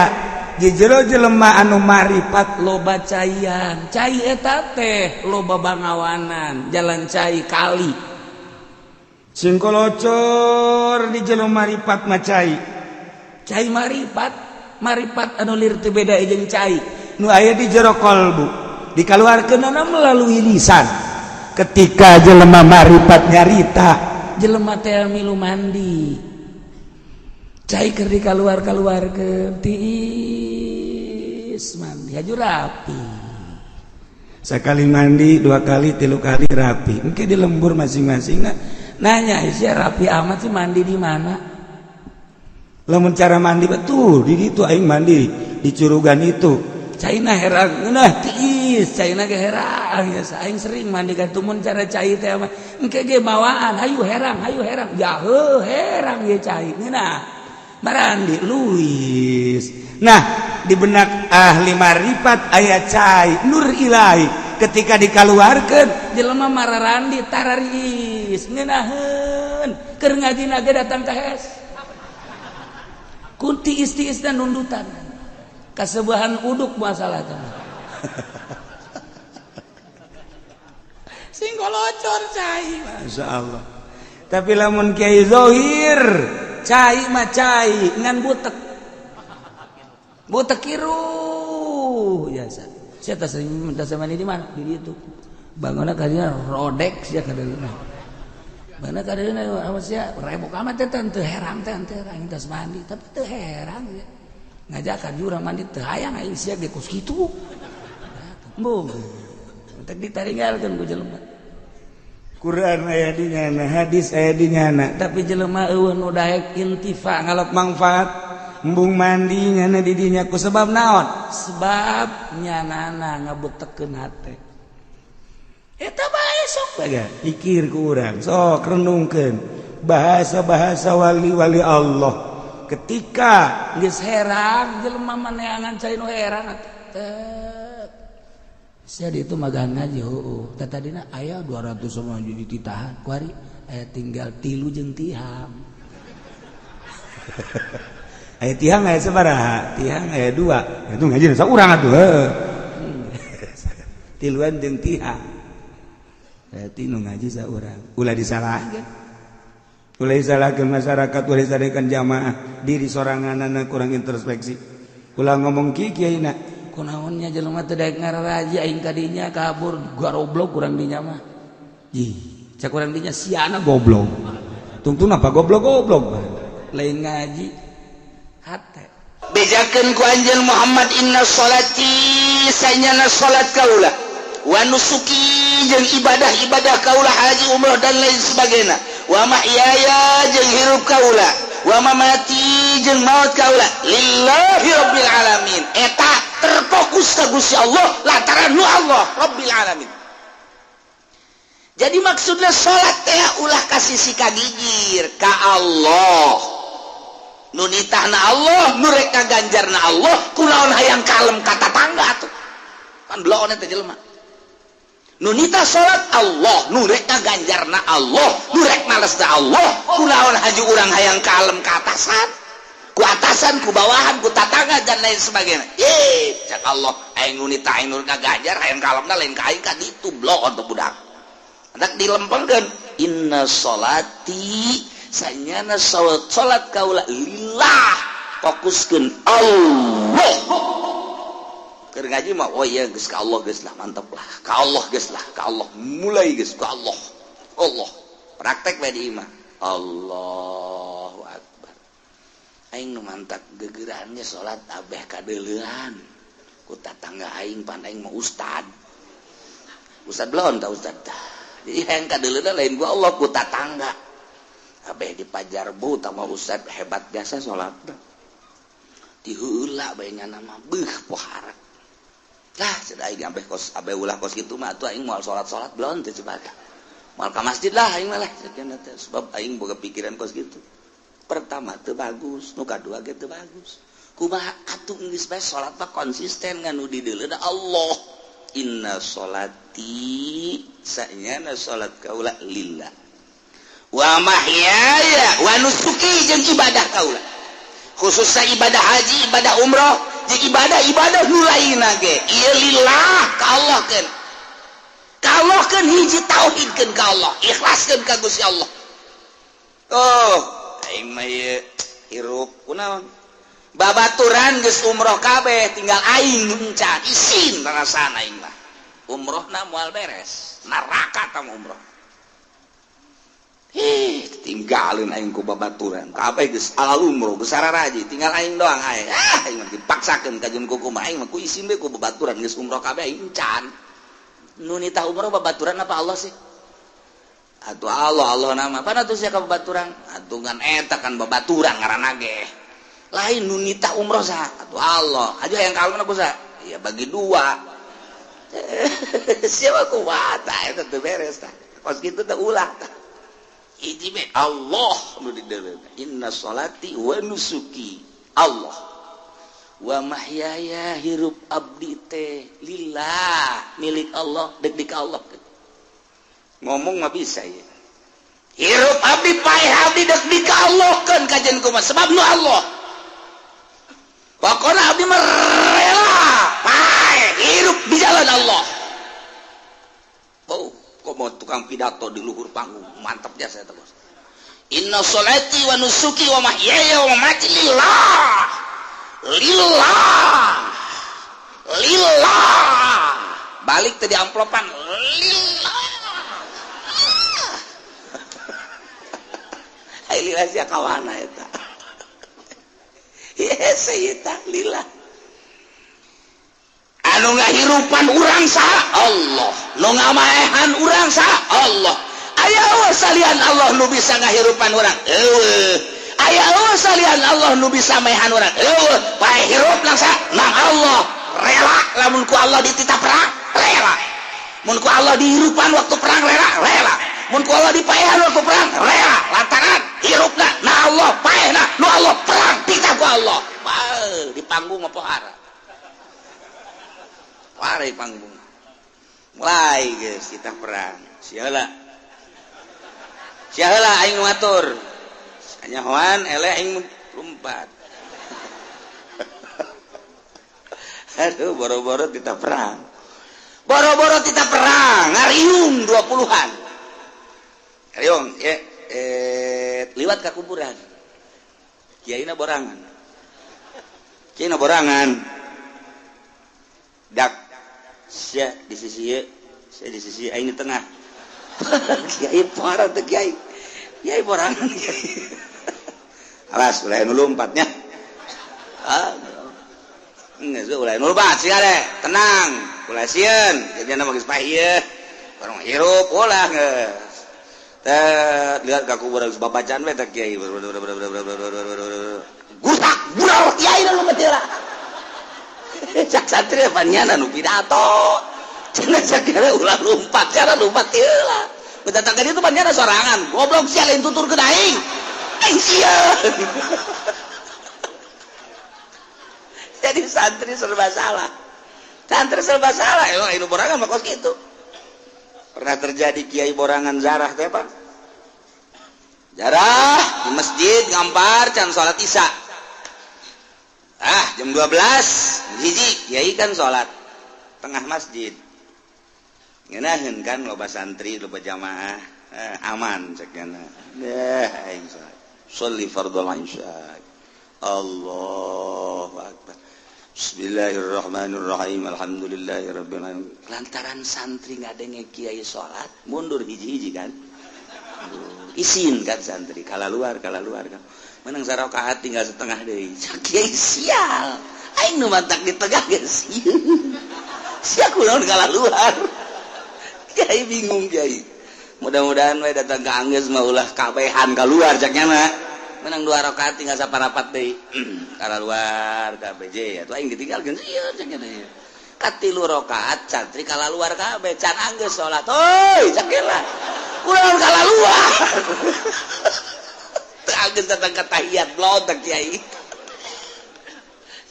di jero jelema anu maripat loba caian. Cai eta teh loba bangawanan, jalan cai kali. Singkolocor di jero maripat mah cai. Cai maripat, maripat anu lir teu beda jeung cai. Nu aya di jero kolbu, dikaluarkeunana melalui lisan. Ketika jelema maripat nyarita, jelema teh milu mandi. Cai keur dikaluar-kaluarkeun tiis mandi haju rapi. Sekali mandi, dua kali, tilu kali rapi. Engke di lembur masing-masing nah, nanya sia rapi amat sih mandi di mana? Lamun cara mandi betul di ditu aing mandi di curugan itu. Caina herang ngeunah tiis, caina ge herang ya aing sering mandi ka tumun cara cai teh mah. Engke ge bawaan hayu herang jauh herang ye cai ngeunah. Marandi Luis. Nah, di benak ahli maripat aya cai nur ilahi ketika dikaluarkeun jelema mararandi tararis ngeunaheun keur ngajina ge datang ka hes. Ku tiis-tiisna nundutan. Kasebahan uduk masalah teh. Sing golocor cai, masyaallah. Tapi lamun kiai zohir cai mah cai ngan butek. Butek kiruh biasa. Sia tas mandi di mana? Di ditu. Bangunna kadinya rodek sia kadeuna. Bangunna kadeuna awas sia rebok amat teh teu herang teh teu aing tas mandi tapi teu herang sia. Ngajakan jurang mandi teu hayang aing sia ge kos kitu. Embung. Teh ditaringgalkeun ku jelema. Quran aya di nyana, hadis aya di nyana, tapi jelema eueuh nu daek intifa ngalap manfaat. Embung mandi nyana di dinya ku sebab naon? Sebab nyanana ngabutekeun hate. Eta bae sok bae pikir ku urang, sok renungkeun bahasa-bahasa wali-wali Allah. Ketika geus herang jelema maneangan cai nu herang atuh. Sia di itu magang ngaji heueuh. Tah tadina aya 200 sama jadi ditahan kuari aya tinggal 3 jeung tihang. Aya tihang aya sabaraha? Tihang aya 2. Itu ngaji saurang atuh heueuh. Tiluan jeung tihang. Berarti nu ngaji saurang. Ulah disalahkeun. Ulah disalahkeun masyarakat, ulah disalahkeun jamaah, diri soranganana kurang introspeksi. Ulah ngomong kieu kiaina. Kunaonnya jelema teu daek ngararaji aing kadinya kabur garoblok kurang dinya mah. Ih, cak kurang dinya siana goblok. Tungtun apa goblok-goblok lain ngaji hate. Bejakeun ku anjeun Muhammad inna sholati sanyana salat kaula wa nusuki Nusuki jeung ibadah-ibadah kaula, haji, umroh, dan lain sebagainya. Wa mahyaya jeung hirup kaula, wa mamati jeung maut kaula, lillahi rabbil alamin. Eta terfokus ka Gusti Allah lantaran nu Allah rabbil alamin. Jadi maksudnya salat teh ulah kasih si kagigir ka Allah, nu nitahna Allah, nu rek ngaganjarna Allah. Kunaon hayang kalem ka tatangga tuh? Kan bloon eta jelema. Nu nitah salat Allah, nu rek ngaganjarna Allah, nu rek malesna Allah. Kunaon haju urang hayang kalem ka atasan, ku atasan, ku bawahan, ku tatangga, dan lain sebagainya? Ih, cak Allah, aing nu nitah, aing nu ngaganjar, hayang kalemna lain ka aing, ka ditu. Bloon tuh budak. Hendak dilempengkeun, inna sholati, sanyana salat, salat kaula, lillah, fokuskeun Allah. Keur ngaji mah, oh iya, geus ka Allah, geus lah, mantap lah, ka Allah geus lah, ka Allah, mulai geus ka Allah. Allah praktek bae di imah. Allahu akbar, aing nu mantak gegerannya salat abeh kadeuleuan ku tatangga aing, pan aing mah ustad. Ustad belum tah ustad tah. Jadi hayang kadeuleuan lain ku Allah, ku tatangga. Abeh dipajarbu tama ustad hebat jasa salat diheula bae nya nama beuh pohara lah. Sudah, aing abeh kos abeh ulah kos kitu mah atuh aing moal salat-salat belum teh coba, moal ka masjid lah aing mah lah, sebab aing boga pikiran kos kitu. Pertama teu bagus, nu kadua ge teu bagus. Kumaha atuh? Geus bae salat mah konsisten, ngan nu dideuleuna Allah. Inna sholati, sanyana salat kaula, lillah wa mahyaya wa nusuki jeung ibadah kaula, khususnya ibadah haji, ibadah umroh, jeung ibadah ibadah nu lainna ge ieu lillah, ka Allah keun, ka Allah keun. Hiji, tauhidkeun ka Allah, ikhlaskeun ka Gusti Allah. Oh, aing mah ieu hirup kunaon, babaturan geus umroh kabeh, tinggal aing nu encan, isin rasana. Aing mah umrohna moal beres, neraka tam umroh. Ih, tinggalin aing ku babaturan kabeh geus alal umroh, geus sararaji, tinggal aing doang. Aing, ah, aing mah dipaksakeun ka jeung kumaha, aing mah ku isin we ku babaturan geus umroh kabeh, aing encan. Nu nitah umroh babaturan apa Allah sih? Atuh Allah. Allah nama pana tuh sia ka babaturan atuh? Ngan eta kan babaturan ngaranna ge lain. Nu nitah umroh saha atuh? Allah aja. Yang kalem aku saha ya, bagi dua siapa kuat eta teu beres tah. Kos kitu teh ulah tah. Hiji be, Allah nu dideuleuh. Inna sholati wa nusuki, Allah, wa mahyaya, hirup abdi teh, lillah, milik Allah, dek dik Allah. Ngomong mah bisa ya. Hirup abdi, paeh abdi, dek dik Allah kan kajian kumaha, sebab nu Allah. Pokoknya abdi mah rela paeh hirup di jalan Allah. Oh, kok mau tukang pidato di luhur panggung, mantap jasa eta bos. Inna sholati wa nusuki wa mahyaya wa mamati lillah, lillah, lillah. Balik tadi amplopan lillah. Ai lillah sia kawana eta? Yes, eta lillah. Anu ngahirupan urang saha? Allah. Nu ngamaehan urang saha? Allah. Aya eueuh salian Allah nu bisa ngahirupan urang? Eueuh. Aya eueuh salian Allah nu bisa maehan urang? Eueuh. Pae hirup nang saha? Nang Allah. Rela lamun ku Allah dititah perang, rela. Mun ku Allah dihirupan waktu perang, rela, rela. Mun ku Allah dipaehan waktu perang, rela, lantaran hirupna na Allah, paehna nu Allah, perang titah ku Allah. Pae di panggung mah pohara. Pare panggung. Mulai guys kita perang. Siala. Siala aing ngatur. Kanyahoan eleh aing lompat. Aduh, boro-boro kita perang. Boro-boro kita perang, ngariung 20-an. Ngariung, ya, liwat ke kuburan. Kiaina borangan. Kiaina borangan. Dak sia di sisi ieu, sia di sisi aing di tengah. Kiai parah teh kiai. Kiai borangan kiai. Alas, ulah nu lompatnya. Ah, geus ulah nu lompat sia deh, tenang. Ulah sieun, jadinya mah geus paeh ieu. Orang hirup ulah geus. Teh lihat ka kuburan babacaan we teh kiai. Gusak bural kiai nu mati lah. Cak santri pan nyana nu pidato. Cenah sakira ulah lumpat, cara lumpat ieu lah. Datang ka ditu pan nyana sorangan. Goblok sia, lain tutur ke aing. Aing sia. Jadi santri serba salah. Santri serba salah. Emang anu borangan mah kos kitu. Pernah terjadi kiai borangan zarah teh, Pak. Jarah di masjid ngampar can salat Isya. Ah, jam 12 hiji kiai kan salat tengah masjid. Ngeunaheun kan loba santri, loba jamaah, eh, aman cek nya. Deh aing salat. Sholli fardhol isya. Allahu akbar. Bismillahirrahmanirrahim. Alhamdulillahirabbil alamin. Lantaran santri ngadenge kiai salat, mundur hiji-hiji kan. Aduh, isin kan santri, kala luar, kala luar kan. Menang sarakaat tinggal setengah deui. Kiai sial. Aing nu mantak di tengah ge sieun. Sia kunaon kala luar. Kiai bingung kiai. Mudah-mudahan we datang ke anggeus mah ulah kabehan keluar cak nya mah. Menang dua rakaat tinggal saparapat deui. Kala luar KBJ atuh aing ditinggalkeun sieun cak nya deui. Katilu rakaat santri kala luar kabeh can anggeus salat. Hoi cak lah. Kunaon kala luar. Teu anggeus datang ka tahiyat blontak kiai.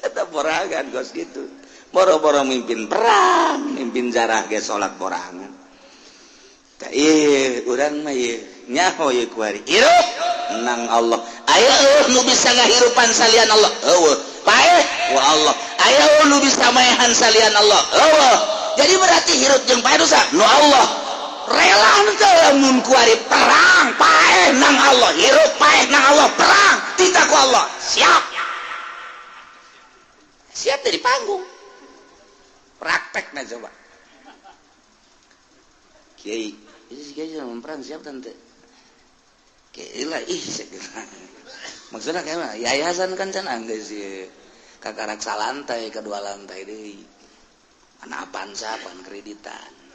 Eta borangan kos kitu. Boro-boro mimpin perang, mimpin jarah ge salat borangan. Tah ieu urang mah ieu nyaho ieu kuari. Hirup nang Allah. Aya nu bisa ngahirupan salian Allah? Eueuh. Paeh wa Allah. Aya nu bisa maehan salian Allah? Eueuh. Jadi berarti hirup jeung paeh dosa nu Allah. Rela teu lamun kuari perang paeh nang Allah, hirup paeh nang Allah, perang titah ku Allah. Siap. Siap dari panggung. Praktekna coba. Kiai, ini kiai jangan perang siap tante. Kiai lah ih segera. Maksudnya kayak mana? Yayasan kan can anggeus sih. Kakarak salantai kedua lantai deui. Mana Avanza pan kreditan.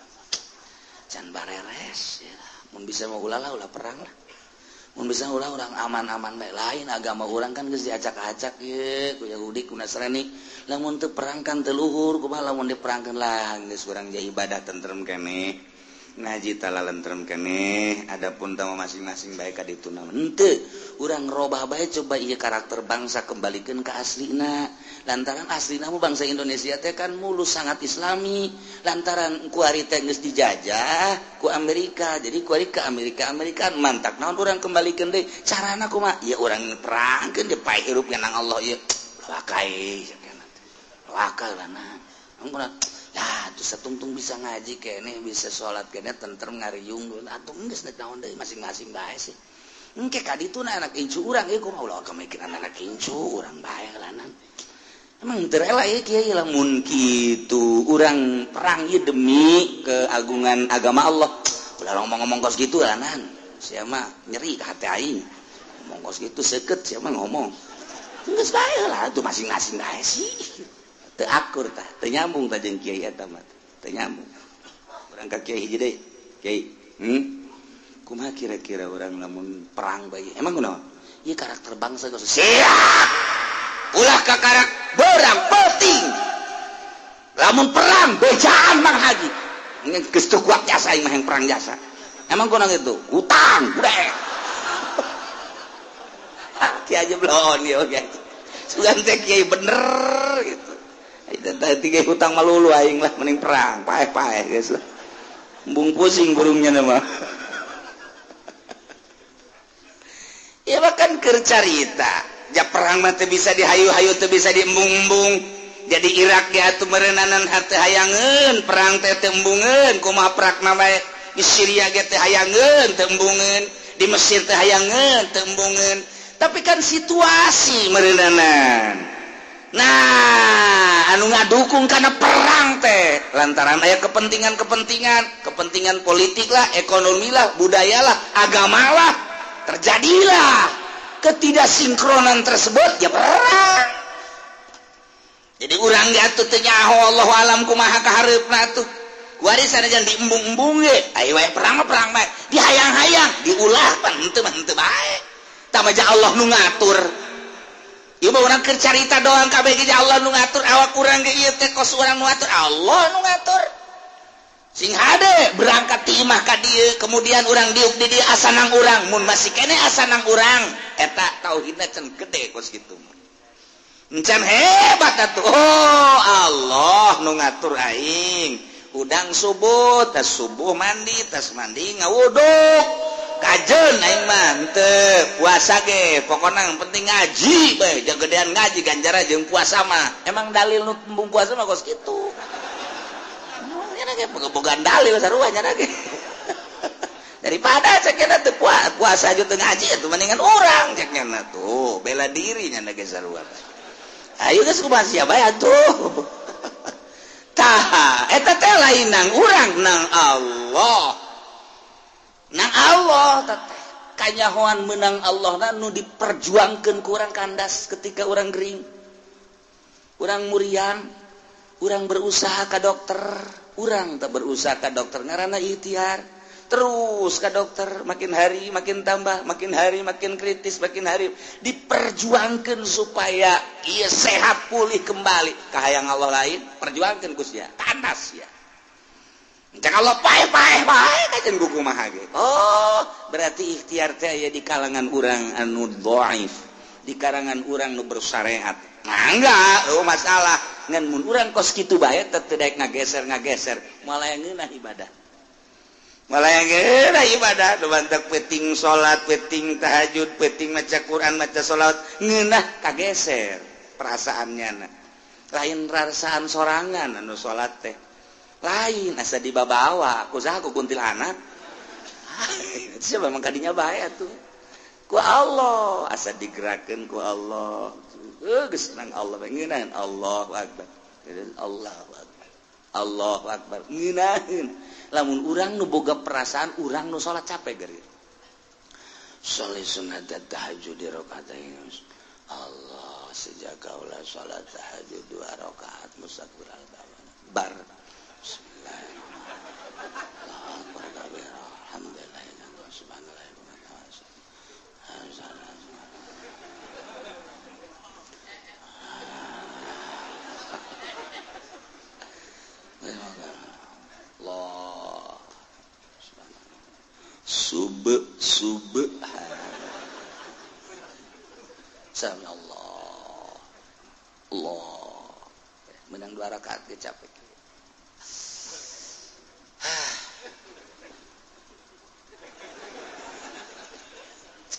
Can bareres ya. Mun bisa mau ulah lah ulah perang lah. Mun bisa ulah urang aman-aman bae, lain agama urang kan geus diacak-acak ye ku Yahudi, ku Nasrani. Lamun teu perang kan teu luhur, kumaha lamun diperangkeun lah geus urang jadi ibadah tentrem keneh. Ngaji tala lentrem keneh, adapun tama masing-masing bae ka ditu naon. Henteu, urang robah bae coba ieu karakter bangsa, kembalikan ke aslina. Lantaran aslina mah bangsa Indonesia teh kan mulus, sangat islami. Lantaran kuari teh geus dijajah ku Amerika, jadi kuari ke Amerika Amerika mantak naon urang kembalikan deui. Carana kumaha? Ya urang perangkeun di paeh hirup nang Allah ieu. Wakai wakal lah nah. Lah tuh satungtung bisa ngaji kene, bisa sholat kene, tentrem ngariung atuh geus naon deui, masing-masing bae sih. Engke ka ditu na anak incu urang ieu kumaha, ulah kemikiran anak incu urang bae lanan. Emang teu rela ieu kiai lamun kitu urang perang ieu demi keagungan agama Allah. Ulah ngomong-ngomong kos kitu lanan. Sia mah nyeri ka hati aing. Ngomong kos kitu seukeut sia mah ngomong. Geus bae lah tuh masing-masing bae sih. Teu akur tah, teu nyambung tah jeung kiai eta mah. Teu nyambung. Urang ka kiai hiji deui. Kiai, Kumaha kira-kira urang lamun perang bae? Emang kunaon? Ieu karakter bangsa geus siap. Ulah kakarak berang penting. Lamun perang bejaan Mang Haji. Geus teu kuat jasa aing mah yang perang jasa. Emang kunaon itu? Hutang, udah. Kiai aja belon ya, oke. Sugan teh kiai bener gitu. Tadi hutang malulu aing lah mending perang, paeh-paeh geus lah. Embung pusing burungnya nama. Ya bahkan keur carita, ja perang mah teu bisa dihayu-hayu, teu bisa diembung-embung. Jadi Irak ge atuh meureunnanan hate hayangeun, perang teh teu embungeun, kumaha prakna bae. Di Syria ge teu hayangeun, teu embungeun. Di Mesir teu hayangeun, teu embungeun. Tapi kan situasi meureunnanan. Nah, anu ngadukung karena perang teh lantaran aya kepentingan-kepentingan, kepentingan politik lah, ekonomi lah, budaya lah, agama lah, terjadilah ketidaksinkronan tersebut ya perang. Jadi urang ge atuh teu nyaho, Allahu alam kumaha kahareupna atuh. Kuari sanajan diembung-embung ge, ayo wae perang mah perang bae. Dihayang-hayang, diulah pan henteu mah henteu bae. Tah mah Allah nu ngatur. Ieu mah urang keur carita doang kabeh ge Allah nu ngatur, awak urang ge ieu teh kos urang nu ngatur, Allah nu ngatur. Sing hade berangkat ti imah ka dieu, kemudian urang diuk di dieu asanang urang, mun masih keneh asanang urang, eta tauhidna can gede kos kitu. Encan hebat atuh. Oh, Allah nu ngatur aing. Udang subuh, tas subuh mandi, tas mandi ngawuduk. Kajen aing mah henteu puasa ge, pokona yang penting ngaji bae, jagedean ngaji ganjaran jeung puasa mah. Emang dalil nu embung puasa mah kos kitu. Nya ge bogaan dalil sarua nya ge. Daripada cek nya teu puasa aja teu ngaji atuh mendingan urang cek nya tuh bela diri nya ge sarua. Ayo geus kumaha sia bae atuh. Tah, eta teh lain nang urang, nang Allah. Nang Allah teh kanyahoan menang Allah na nu diperjuangkeun ku urang kandas ketika urang gering. Urang muriang, urang berusaha ka dokter, urang tak berusaha ka dokter ngaranna ikhtiar. Terus ke dokter, makin hari makin tambah, makin hari makin kritis, makin hari diperjuangkan supaya ia sehat pulih kembali. Kahayang Allah lain, perjuangkan Gus ya, kandas ya. Jangan Allah paeh paeh paeh kajen kumaha ge. Oh, berarti ikhtiar teh aya di kalangan urang anu dhaif, di kalangan urang nu bersyariat. Nah, enggak, oh masalah. Ngan mun urang kos kitu bae teu daek ngageser-ngageser, malah yang ngeunah ibadah. Malah yang ngeunah ibadah, nu bantak peuting salat, peuting tahajud, peuting maca Quran, maca salat, ngeunah kageser perasaannya. Lain perasaan sorangan anu salat teh. Lain asa dibabawa, ku saha, ku kuntilanak. Siapa memang kadinya bae atuh. Ku Allah asa digerakkeun ku Allah. Geus nang Allah ngeunaheun Allahu akbar. Allahu akbar. Allahu akbar. Ngeunaheun. Lamun urang nu boga perasaan urang nu salat capek geus. Sholli sunat tahajud di rakaatain. Allah sejak kaula salat tahajud 2 rakaat mustaqbil bar. Bismillahirrahmanirrahim. Allahu akbar kabira. Alhamdulillah subhanallah. Allah sub sub sami Allah Allah menang 2 rakaat ge capek.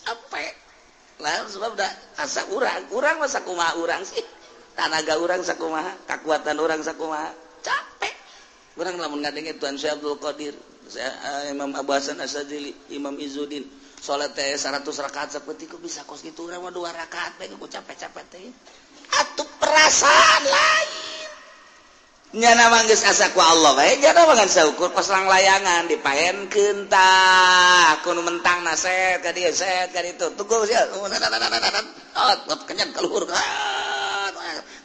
Capek lah sebab dah asa urang mah sakumaha urang sih, tanaga urang sakumaha, kakuatan urang sakumaha, capek urang lamun ngadenge Tuan Syekh Abdul Qadir, Imam Abu Hasan Asy-Syadzili, Imam Izzuddin salat teh 100 rakaat sapetik kok bisa kos kitu, urang mah 2 rakaat bae ku capek-capek teh. Atuh perasaan lain nyana mah geus asa ku Allah bae, nyana mah ngan saukur kos langlayangan dipaenkeun tah ku nu mentangna set ka dieu set ka ditu tunggu sia oh kenyan ka luhur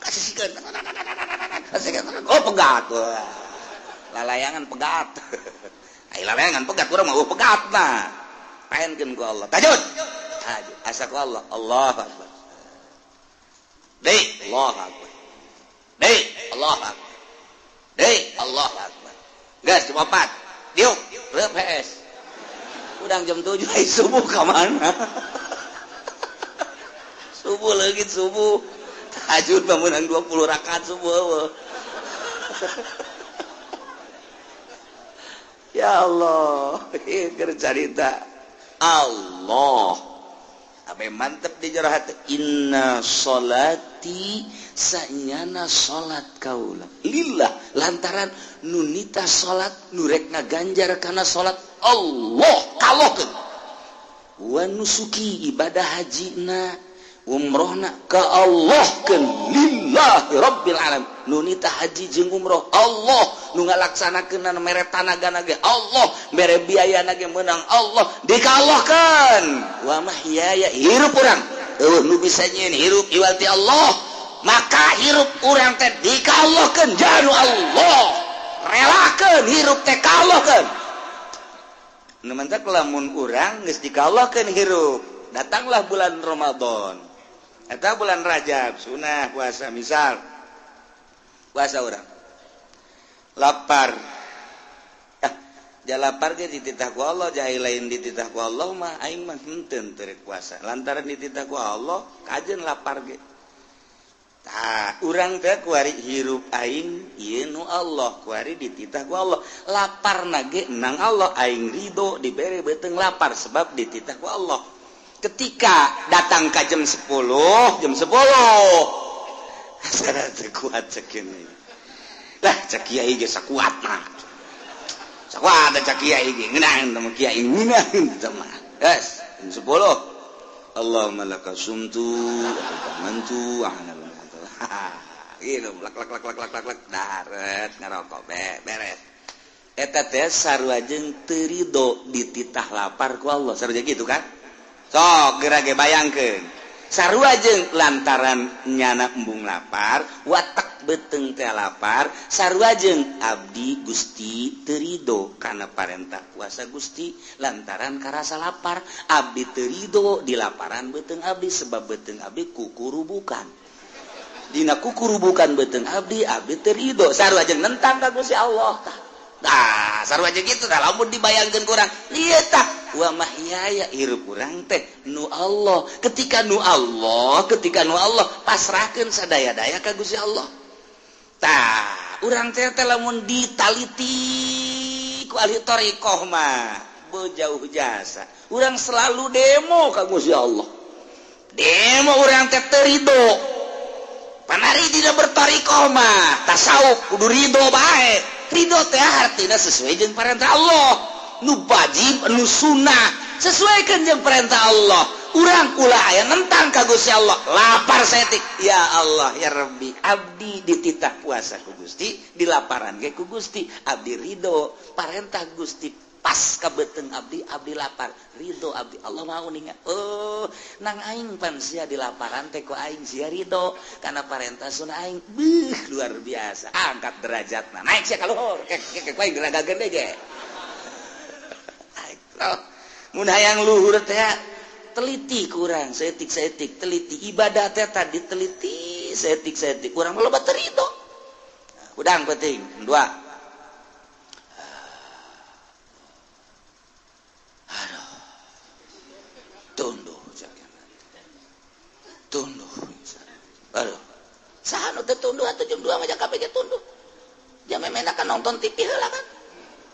kasihkeun kasihkeun oh pegat lalayangan pegat. Ai lalayangan pegat urang mah pegat mah paenkeun ku Allah tahajud tahajud asa ku Allah Allahu akbar deui Allahu akbar deui Allahu akbar deui Allahu akbar geus jam 4 diuk reup PS udang jam 7 ai subuh ka mana subuh leungit subuh tahajud mah meunang 20 rakaat subuh eueuh. Ya Allah, ieu carita Allah. Abe mantep di jero hati inna sholati sanyana salat kaula lillah lantaran nunita salat nu rek ngaganjar kana salat Allah kalohkeun wa nusuki ibadah hajina umrohna ka Allah keun lillahi rabbil alamin nunita haji jeung umroh Allah nu ngalaksanakeun mere tanagana ge Allah mere biayana ge meunang Allah dikalohkeun wa mahyaya hirup urang eueuh nu bisa nyieun hirup iwal ti Allah maka hirup urang teh dikalohkeun janu Allah Relakeun hirup teh ka Allah keun. Nu mantak lamun urang geus dikallahkeun hirup, datanglah bulan Ramadan atau bulan Rajab, sunah puasa misal. Puasa urang. Lapar. Ah, ja lapar ge dititah ku Allah, jai lain dititah ku Allah mah aing mah henteu teu puasa. Lantaran dititah ku Allah, kajeun lapar ge. Tah, urang teh kuari hirup aing ieu nu Allah, kuari dititah ku Allah. Laparna ge nang Allah, aing ridho dibere beuteung lapar sebab dititah ku Allah. Ketika datang ka jam 10, jam 10. Asa teu kuat cek ini. Lah cek kiai ge sakuat mah. Sakuat cek kiai ge ngeunah teh kiai ngeunah teh mah. Yes, jam 10. Allahumma laka sumtu wa amantu wa ana gitu lak lak lak lak lak lak lak daret ngerokok beres eta teh sarua jeung teu rido dititah lapar ku Allah sarua gitu kan sok geura ge bayangkeun sarua jeung lantaran nyana embung lapar watak beuteung teh lapar sarua jeung abdi Gusti teu rido kana parentah puasa Gusti lantaran karasa lapar abdi teu rido di laparan beuteung abdi sebab beuteung abdi kukurubukan dina kukurubukan beuteung abdi abdi teu rido sarua jeung nentang ka Gusti Allah tah. Tah sarua jeung kitu tah lamun dibayangkeun ku urang ieu tah wa mahyaya hirup urang teh nu Allah ketika nu Allah ketika nu Allah pasrahkeun sadaya-daya ka Gusti Allah tah urang teh teh lamun ditaliti ku ahli thariqah mah bejauh jasa urang selalu demo ka Gusti Allah demo urang teh teu rido panari tidak berthariqah mah tasawuf kudu ridho bae ridho teh artina sesuai jeung perintah Allah nu wajib nu sunnah sesuaikan jeung perintah Allah urang ulah aya nentang ka Gusti Allah lapar saeutik ya Allah ya Rabbi abdi dititah puasa ku Gusti dilaparan ge ku Gusti abdi ridho parentah Gusti pas ka beuteung abdi abdi lapar ridho abdi Allah mau ninga oh nang aing pan sia dilaparan teh ku aing sia ridho karena parentah sunah aing beuh luar biasa angkat derajatna naik sia ka luhur kek kek aing diragakeun deui ge mun hayang luhur teh teliti kurang saeutik-saeutik teliti ibadah teh tadi teliti saeutik-saeutik kurang loba teu ridho udang penting dua. Aduh. Tunduh tunduh. Aduh. Saha nu teu tunduh atuh jam 2 mah kabeh ge tunduh. Jam memena kan nonton TV heula kan.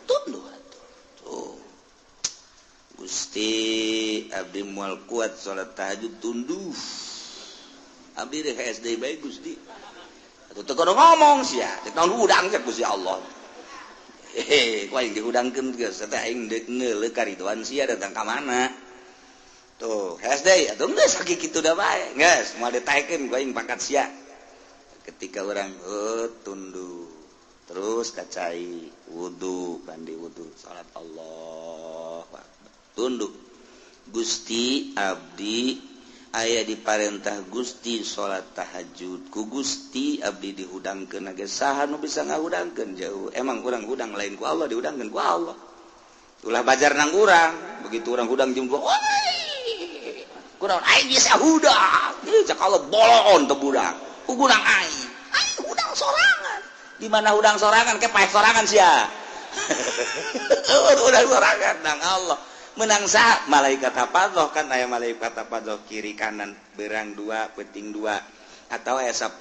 Tunduh atuh. Tuh. Gusti abdi moal kuat salat tahajud tunduh. Abdi rek SD bae Gusti. Atuh teu kudu ngomong sia, cek naon hudang cek Gusti Allah. Hehe, ku aing dihudangkeun geus teh aing deuk ngeuleuh karidoan sia datang ka mana. Tuh, SD atuh geus sakitu da bae. Geus moal ditaekeun ku aing pangkat sia. Ketika urang tunduh terus kacai wudu, mandi wudu, salat Allah tunduk. Gusti abdi aya diparentah Gusti salat tahajud ku Gusti abdi dihudangkeun ge saha nu bisa ngahudangkeun jauh emang urang hudang lain ku Allah dihudangkeun ku Allah ulah bajar nang urang begitu urang hudang jeung kurang aing bisa hudang ieu cak Allah bolon teu budak ku hudang aing aing hudang sorangan di mana hudang sorangan ke paeh sorangan sia hudang sorangan nang Allah menang sah malaikat hafadzah kan aya malaikat hafadzah kiri kanan berang dua peting dua atau aya 10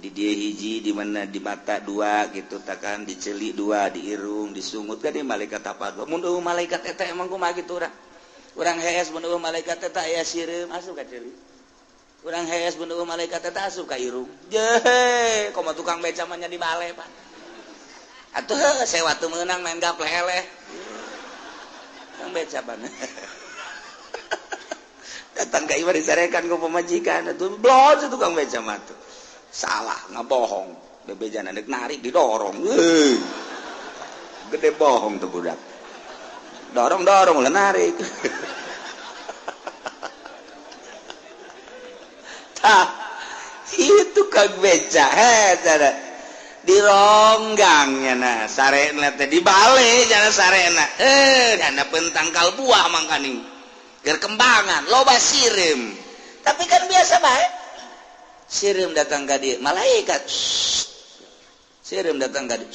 di dia hiji di mana di mata dua gitu takan di celik dua di irung disungut kan di malaikat hafadzah mun eueuh malaikat eta emang kumaha kitu urang urang hees mun eueuh malaikat eta aya sireum asup ka celik urang hees mun eueuh malaikat eta asup ka irung jehe komo tukang beca mah nya di bale pan atuh sewa teu meunang main gaple eleh yang beca pan datang ke imah disarekan ku pamajikan atuh blon tukang beca mah tuh salah ngabohong bebejana deuk narik didorong gede bohong tuh budak dorong-dorong ulah narik tah itu kang beca heh. Dironggangnya nah sarena teh dibalik jana sarena handapeun tangkal buah mangkaning keur kembangan loba sireum tapi kan biasa bae sireum datang ka dieu malaikat sireum datang ka dieu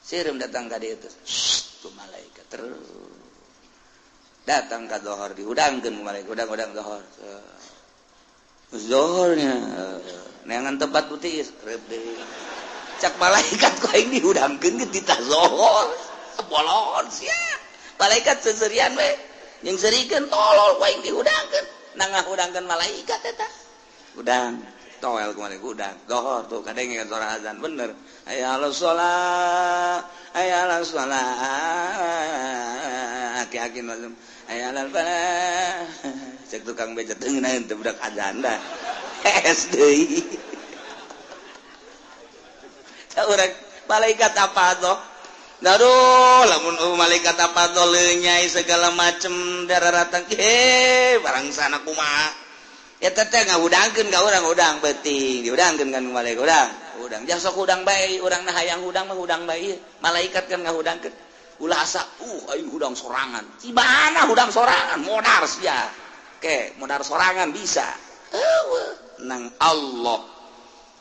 sireum datang ka dieu tuh malaikat terus datang ka dohor dihudangkeun ku malaikat hudang-hudang dohor zohornya neangan tempat putih cak malaikat ku aing dihudangkeun ge titah zohor bolon sia malaikat seserian we jeung serikeun tolol ku aing dihudangkeun nah ngahudangkeun malaikat eta hudang toel ku malaikat hudang zohor tuh kadenge suara azan bener hayya 'alas shalah hayya 'alas shalah aki-aki hayya 'alal falah cek tukang beca teu ngeunaheun teh budak azan dah hees deui urang malaikat apa tuh aduh lamun malaikat apa tuh lenyai segala macem darah ratang barang sana kumaha eta teh ngahudangkeun ka urang hudang beuting dihudangkeun kan malaikat hudang hudang jang sok hudang bae urang na hayang hudang mah hudang bae malaikat kan ngahudangkeun ulah asa aing hudang sorangan cibana hudang sorangan modar sia ke modar sorangan bisa eueuh nang Allah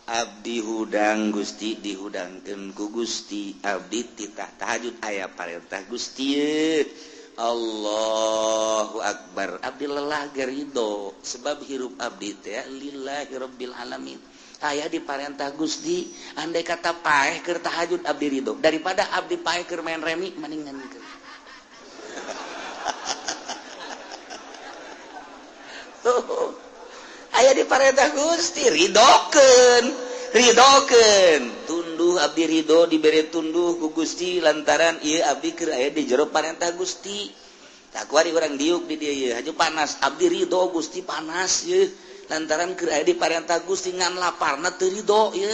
abdi hudang Gusti dihudangkeun ku Gusti abdi titah tahajud aya parentah Gusti Allahu Akbar abdi lelah ridho sebab hirup abdi teh lillahi rabbil alamin aya diparentah Gusti andai kata paeh keur tahajud abdi ridho daripada abdi paeh keur main remi mendingan keur tuh aya diparentah Gusti ridokeun ridokeun tunduh abdi ridho dibere tunduh ku Gusti lantaran ieu abdi keur aya di jero parentah Gusti tak kuari urang diuk di dieu ieu haju panas abdi ridho Gusti panas ieu lantaran keur aya di parentah Gusti ngan laparna teu ridho ieu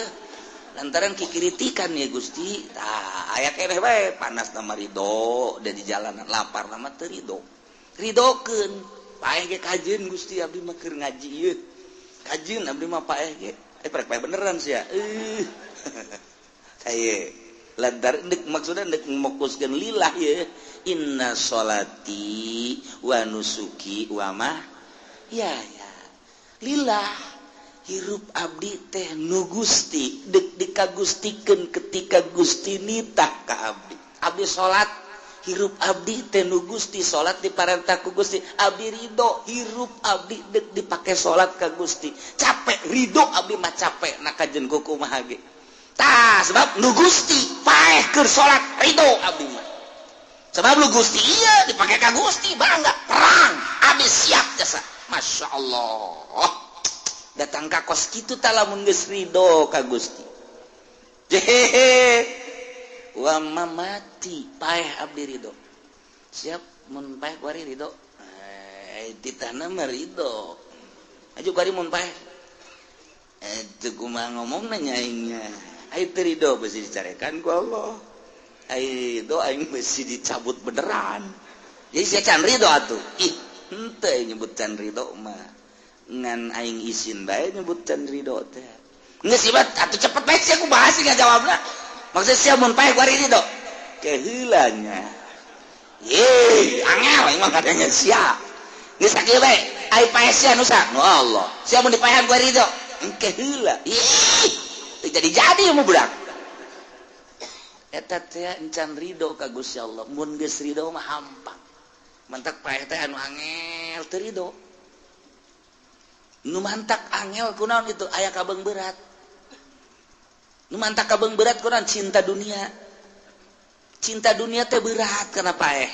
lantaran kikiritikan ya Gusti tah aya keneh bae panas mah ridho da di jalanan laparna mah teu ridho ridokeun paeh ge kajeun Gusti abdi mah keur ngaji ieu kajeun abdi mah paeh ge prek paeh beneran sia saye lantaran deuk maksudna deuk mokuskeun lillah ieu inna sholati wa nusuki wa ma ya ya lillah hirup abdi teh nu Gusti deuk dikagustikeun ketika Gusti nitah ka abdi abdi salat hirup abdi teh nu Gusti salat diparentah ku Gusti abdi ridho hirup abdi deuk dipake salat ka Gusti capek ridho abdi mah capek na kajeun kumaha ge tah sebab nu Gusti paeh keur salat ridho abdi mah sebab nu Gusti ieu dipake ka Gusti bangga perang abdi siap jasa Masya Allah datang ka kos kitu tah lamun geus ridho ka Gusti jehehe wa mamati paeh abdi ridho siap mun paeh kuari ridho ditana mah ridho aju kuari mun paeh teu kumaha ngomongna nya aingnya ai teu ridho beusi dicarekan ku Allah ai ridho aing beusi dicabut beneran jadi sia can ridho atuh ih henteu nyebut can ridho mah ngan aing isin bae nyebut can ridho teh geus ibat atuh cepet bae sia ku bahas ngajawabna maksud sia mun paeh kuari ridho keheulanya ye angel aing mah kadangnya sia geus sakieu bae ai paeh sia nu sa nu Allah sia mun dipaehan kuari ridho engke heula ih teu jadi-jadi mu budak eta teh encan ridho ka Gusti Allah mun geus ridho mah hampang mantak paeh teh anu angel teu ridho nu mantak angel kunaon itu aya kabeung berat nu mantak kabeung berat kunaon cinta dunia teh berat kana paeh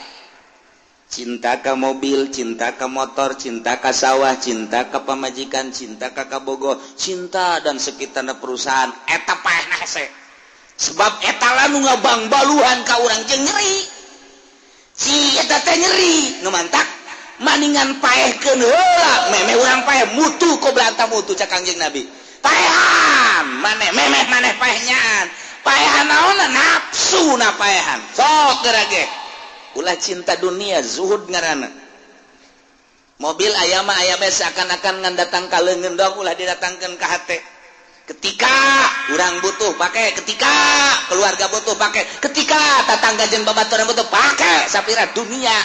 cinta ka mobil cinta ka motor cinta ka sawah cinta ka pamajikan cinta ka kabogo cinta dan sekitarna perusahaan eta paehna hese sebab eta lah nu ngabangbaluhan ka urang jeung nyeri si eta teh nyeri nu mantak maningan paehkeun heula memeh urang paeh mutu qoblanta mutu cak Kangjeng Nabi paehan maneh memeh maneh paehnyaan paehan naonna nafsu na paehan sok geura ge ulah cinta dunia zuhud ngaranna mobil aya mah aya bae seakan-akan ngan datang ka leungeun doang ulah didatangkeun ka hate Ketika urang butuh pakai, ketika keluarga butuh pakai, ketika tetangga jeung babaturan butuh pakai. Sapira dunia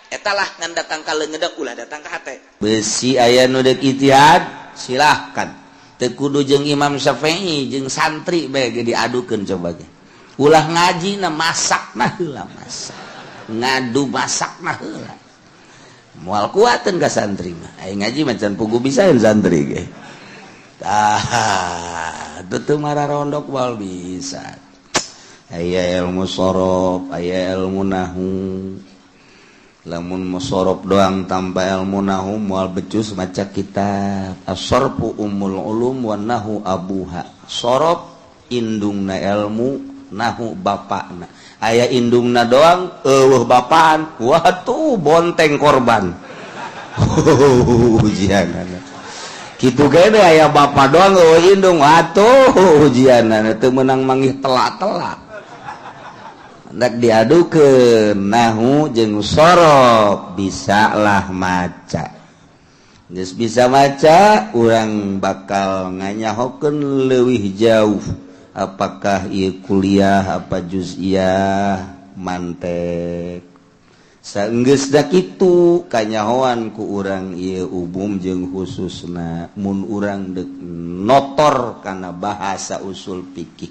etalah ngan datang ka leungeun, ulah datang ka hate. Besi aya nu deuk ijtihad, silahkan. Teu kudu jeung Imam Syafi'i, jeung santri bae ge diadukeun. Coba ge ulah ngaji na, masak nah heula, masak ngadu, masak nah heula. Moal kuateun ka santri mah. Aya ngaji macan pugu bisaeun santri ge. Tah, teu mararondok moal bisa. Aya ilmu sorof, aya ilmu nahu. Lamun sorof doang tanpa ilmu nahu moal becus maca kitab. As-sarfu ummul ulum wan nahu abuha. Sorof indungna ilmu, nahu bapakna. Aya indungna doang eueuh bapaan, wah tuh bonteng korban. Ujian gitu kene. Aya bapak doang eueuh indung, atuh ujian teu meunang manggih telak-telak. Hendak diadukeun nahu jeung sorof, bisa lah maca. Geus bisa maca, urang bakal nganyahokeun leuwih jauh apakah ieu kuliah apa juz'iyah mantek. Saenggeus da kitu kanyahoan ku urang ieu umum jeung khususna. Mun urang dek notor kana bahasa usul fikih,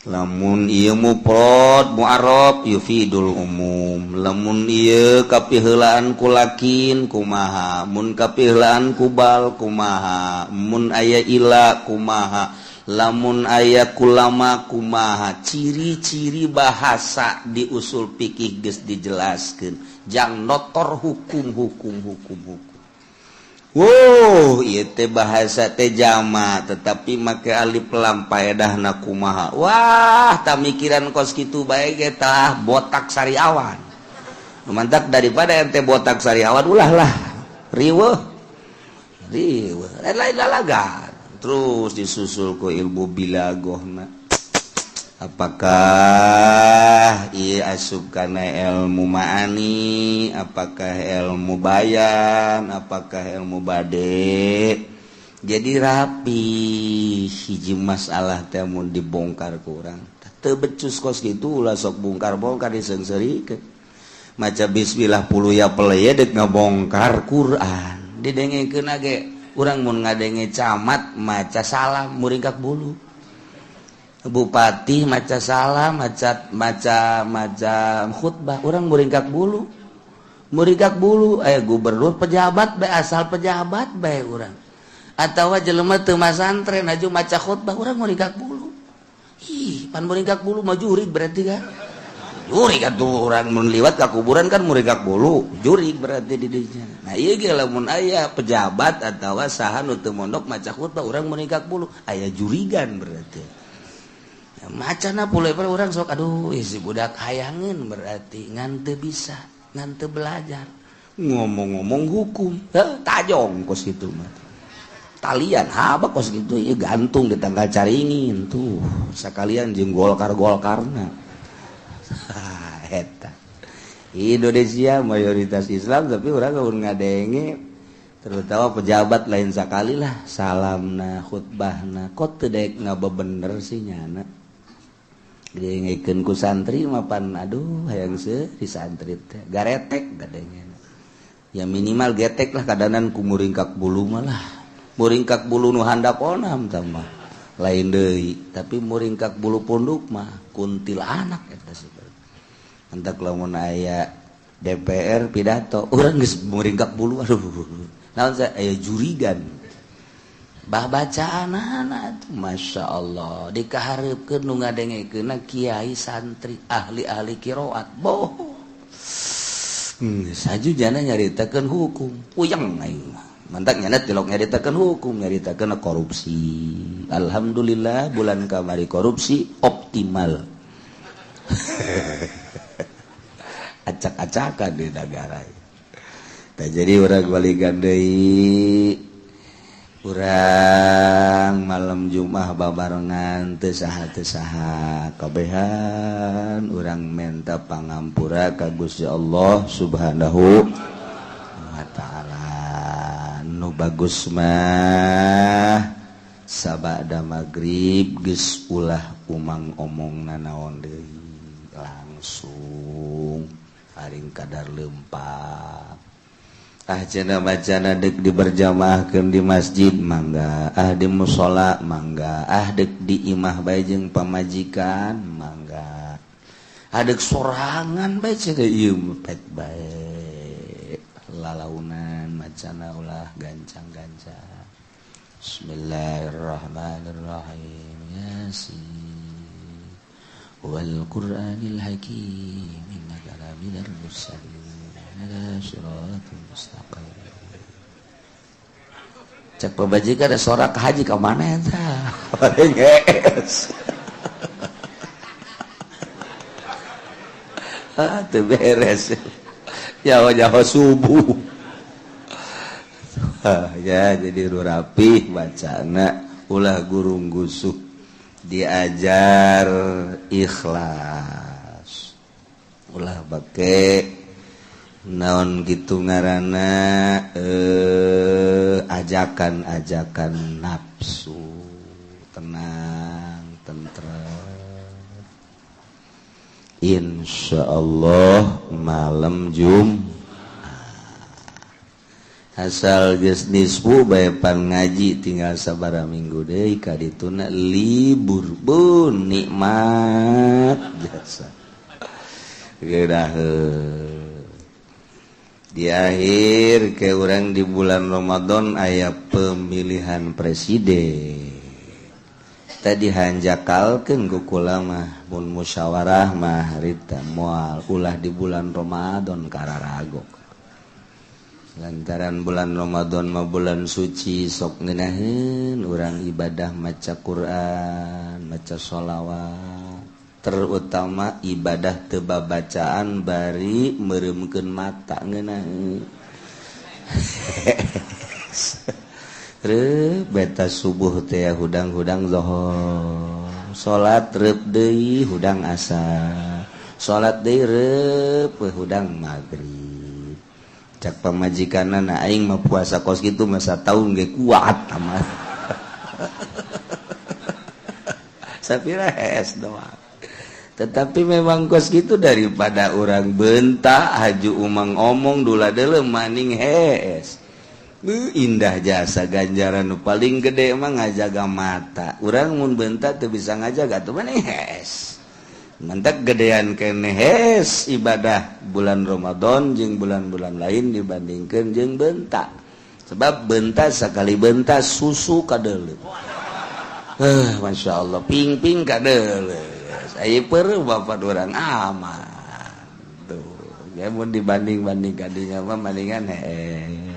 lamun ieu mufrad mu'arraf yufidul umum, lamun ieu kapiheulaan ku lakin kumaha, mun kapiheulaan ku bal kumaha, mun aya ila kumaha, lamun aya kulama kumaha, ciri-ciri bahasa di usul fikih geus dijelaskeun jang notor hukum hukum hukum hukum. Wow, ieu teh bahasa teh jama tetapi make alif lam, paedahna kumaha. Wah, tak mikiran kos kitu bae ge tah botak sariawan. Mantak daripada ente botak sariawan, ulah lah riweuh riweuh, lain lalagan. Terus disusul ku ilmu balaghahna, apakah ieu asup kana ilmu ma'ani, apakah ilmu bayan, apakah ilmu badi. Jadi rapi hiji masalah teh mun dibongkar ku urang teu becus kos kitu. Ulah sok bongkar-bongkar, diseungseurikeun. Maca bismillah puluya peleye dek ngabongkar Quran. Didengekeun ge urang mun ngadenge camat maca salam muringkak bulu, bupati maca salam, maca maca maca khutbah, urang muringkak bulu, muringkak bulu. Eh, gubernur, pejabat bae, asal pejabat bae urang atawa jelema teu masantren aju maca khutbah, urang muringkak bulu. Ih, pan muringkak bulu mah jurig berarti kan. Jurig atuh urang mun liwat ka kuburan kan muringkak bulu, jurig berarti di dinya. Nah, ieu ge lamun aya pejabat atawa saha nu teu mondok maca khutbah, urang muringkak bulu, aya jurigan berarti. Macana pula urang sok, aduh, si budak hayangan berarti ngan teu bisa, ngan teu belajar ngomong-ngomong hukum. Heh, tajong kos gitu mah, talian haba kos gitu ya, gantung di tanggal caringin tuh sekalian jeung Golkar Golkarna. Eta Indonesia mayoritas Islam, tapi urang mun ngadenge terutama pejabat lain sekali lah salamna, khutbahna, kok teu daek ngabebener sih nyana. Didengekeun ku santri mapan, aduh, hayang di santri teh garetek gadengena ya, minimal getek lah kadanan ku muringkak bulu malah. Muringkak bulu nu handap onam tambah lain deui, tapi muringkak bulu punduk mah kuntilanak eta seperti. Entak lamun aya DPR pidato, urang geus muringkak bulu, aduh, naon saya aya jurigan. Bah, bacaan anak, Masya Allah, dikaharepkeun nu ngadengekeun kiai, santri, ahli-ahli qiraat. Boh, saju jana nyaritakeun hukum, puyeng aing mah. Mantak nyana tilok nyaritakeun hukum, nyaritakeun korupsi. Alhamdulillah bulan kamari korupsi optimal, acak-acakan di negara. Tah, jadi urang balikan deui. Urang malam Jumat babarengan teu saha teu saha kabehan urang menta pangampura ka Gusti Allah Subhanahu wa taala. Nu bagus mah Sabada magrib geus ulah umang omong nanaon deui, langsung paring kadar lempang. Ah cenah bacana deuk diberjamaahkeun di masjid mangga, ah di musala mangga, ah deuk di imah bae jeung pamajikan mangga, ah deuk sorangan bae cenah ieu pek bae lalaunan macana ulah gancang-gancang. Bismillahirrahmanirrahim. Yasin wal Qur'anil Hakim innaka laminal mursalin ala siratal mustaqim. Cek pamajikan ada sorak haji ka mana eta? Geus. Ah teu beres. Jauh-jauh subuh. Ya jadi rapih bacana ulah gurung gusuh, diajar ikhlas, ulah bake naon gitu ngaranna ajakan-ajakan nafsu, tenang tentrem. Insyaallah malam Jumat asal geus nisfu bae pan ngaji tinggal sabaraha minggu deui ka dituna libur bun nikmat jasa. Geurah di akhir ke urang di bulan Ramadan aya pemilihan presiden. Tadi hanjakalkeun ku kula mah mun musyawarah mah harita moal ulah di bulan Ramadan kararagok. Lantaran bulan Ramadan mah bulan suci sok ngeunaheun urang ibadah maca Quran, maca sholawat, terutama ibadah teu babacaan bari meureumkeun mata ngeunaheun. Reup beta subuh teh hudang-hudang zohor, salat reup deui hudang asar, salat deui reup hudang magrib. Cak pamajikanna aing mah puasa kos kitu masa tahun ge kuat amat. Sapira hees doang. Tetapi memang kos gitu daripada orang bentak haju umang omong dula deuleu maning hees. Indah jasa ganjaran nu paling gede mah ngajaga mata. Urang mun bentak teu bisa ngajaga tuh maning hees. Mentak gedean kene hees ibadah bulan Ramadan jeung bulan-bulan lain dibandingkeun jeung bentak. Sebab bentak sakali bentak susu kadeuleu. Masya Allah ping-ping kadeuleu. Saya perlu bapak orang aman. Tuh, ya mun dibanding-banding kadinya mah mendingan hees.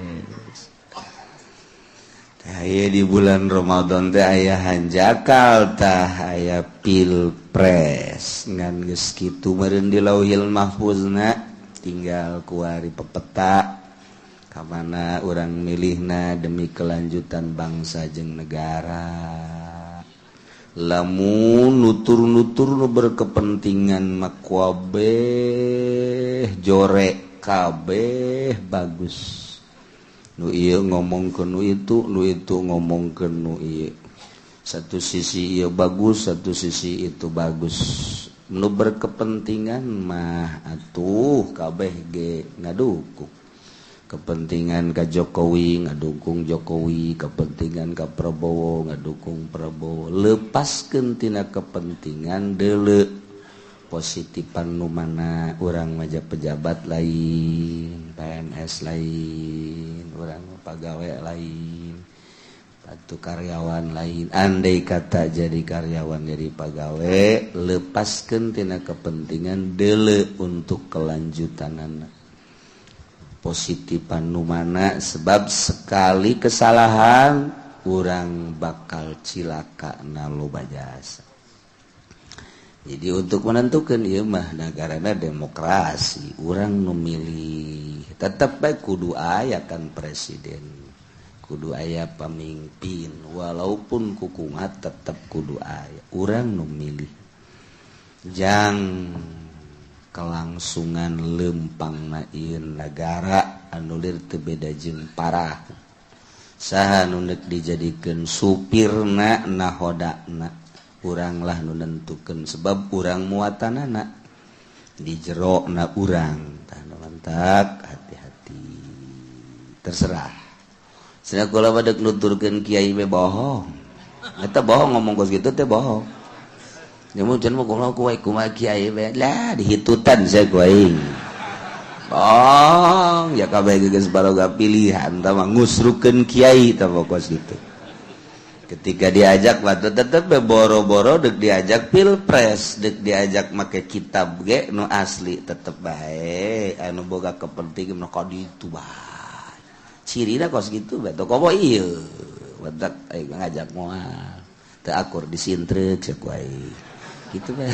Aya di bulan Ramadan teh aya hanjakal tah aya pilpres ngan geus kitu meureun di Lauhil Mahfuzna tinggal kuari pepeta ka mana urang milihna demi kelanjutan bangsa jeung negara. Lamun nutur-nutur nu berkepentingan mah kabeh jore kabeh bagus. Nu ieu ngomong ke nu itu ngomong ke nu ieu. Satu sisi ieu bagus, satu sisi itu bagus. Nu berkepentingan mah atuh kabeh ge ngadukung. Kepentingan ka Jokowi ngadukung Jokowi, kepentingan ka Prabowo ngadukung Prabowo. Lepaskeun tina kepentingan deuleu positifan nu mana urang maja pejabat lain, PNS lain, urang pegawai lain, atau karyawan lain. Andai kata jadi karyawan jadi pegawai, lepaskeun tina kepentingan deuleu untuk kelanjutanana. Positifan nu mana sebab sekali kesalahan urang bakal cilaka na loba jasa. Jadi untuk menentukan ieu mah negarana demokrasi, urang nu milih tetep bae kudu aya kan presiden, kudu aya pamimpin, walaupun kukumat tetep kudu aya urang nu milih. Jang kelangsungan lempangna ieu nagara anu lir teu beda jeung parah. Saha nu deuk dijadikeun supirna, nahodana, uranglah nu nentukeun, sebab urang muatanana di jero na urang. Tah, mantak hati-hati, terserah. Cenah kula mah deuk nuturkeun kiai be bohong. Eta bohong, ngomong kos kitu teh bohong. Ya mun mah kula ku kumaha kiai be lah, dihitutan saya ku aing. Bohong ya, kabeh geus baroga pilihan tah mah, ngusrukeun kiai tah kos kitu. Ketika diajak batu tetep be boro-boro dek diajak pilpres, dek diajak make kitab ge nu asli, tetep bae anu boga kepentingan nu kaditu bae. Cirina kos gitu bae, teu komo ieu badak aing ngajak moal teu akur, disintreuk cek ku aing gitu bae.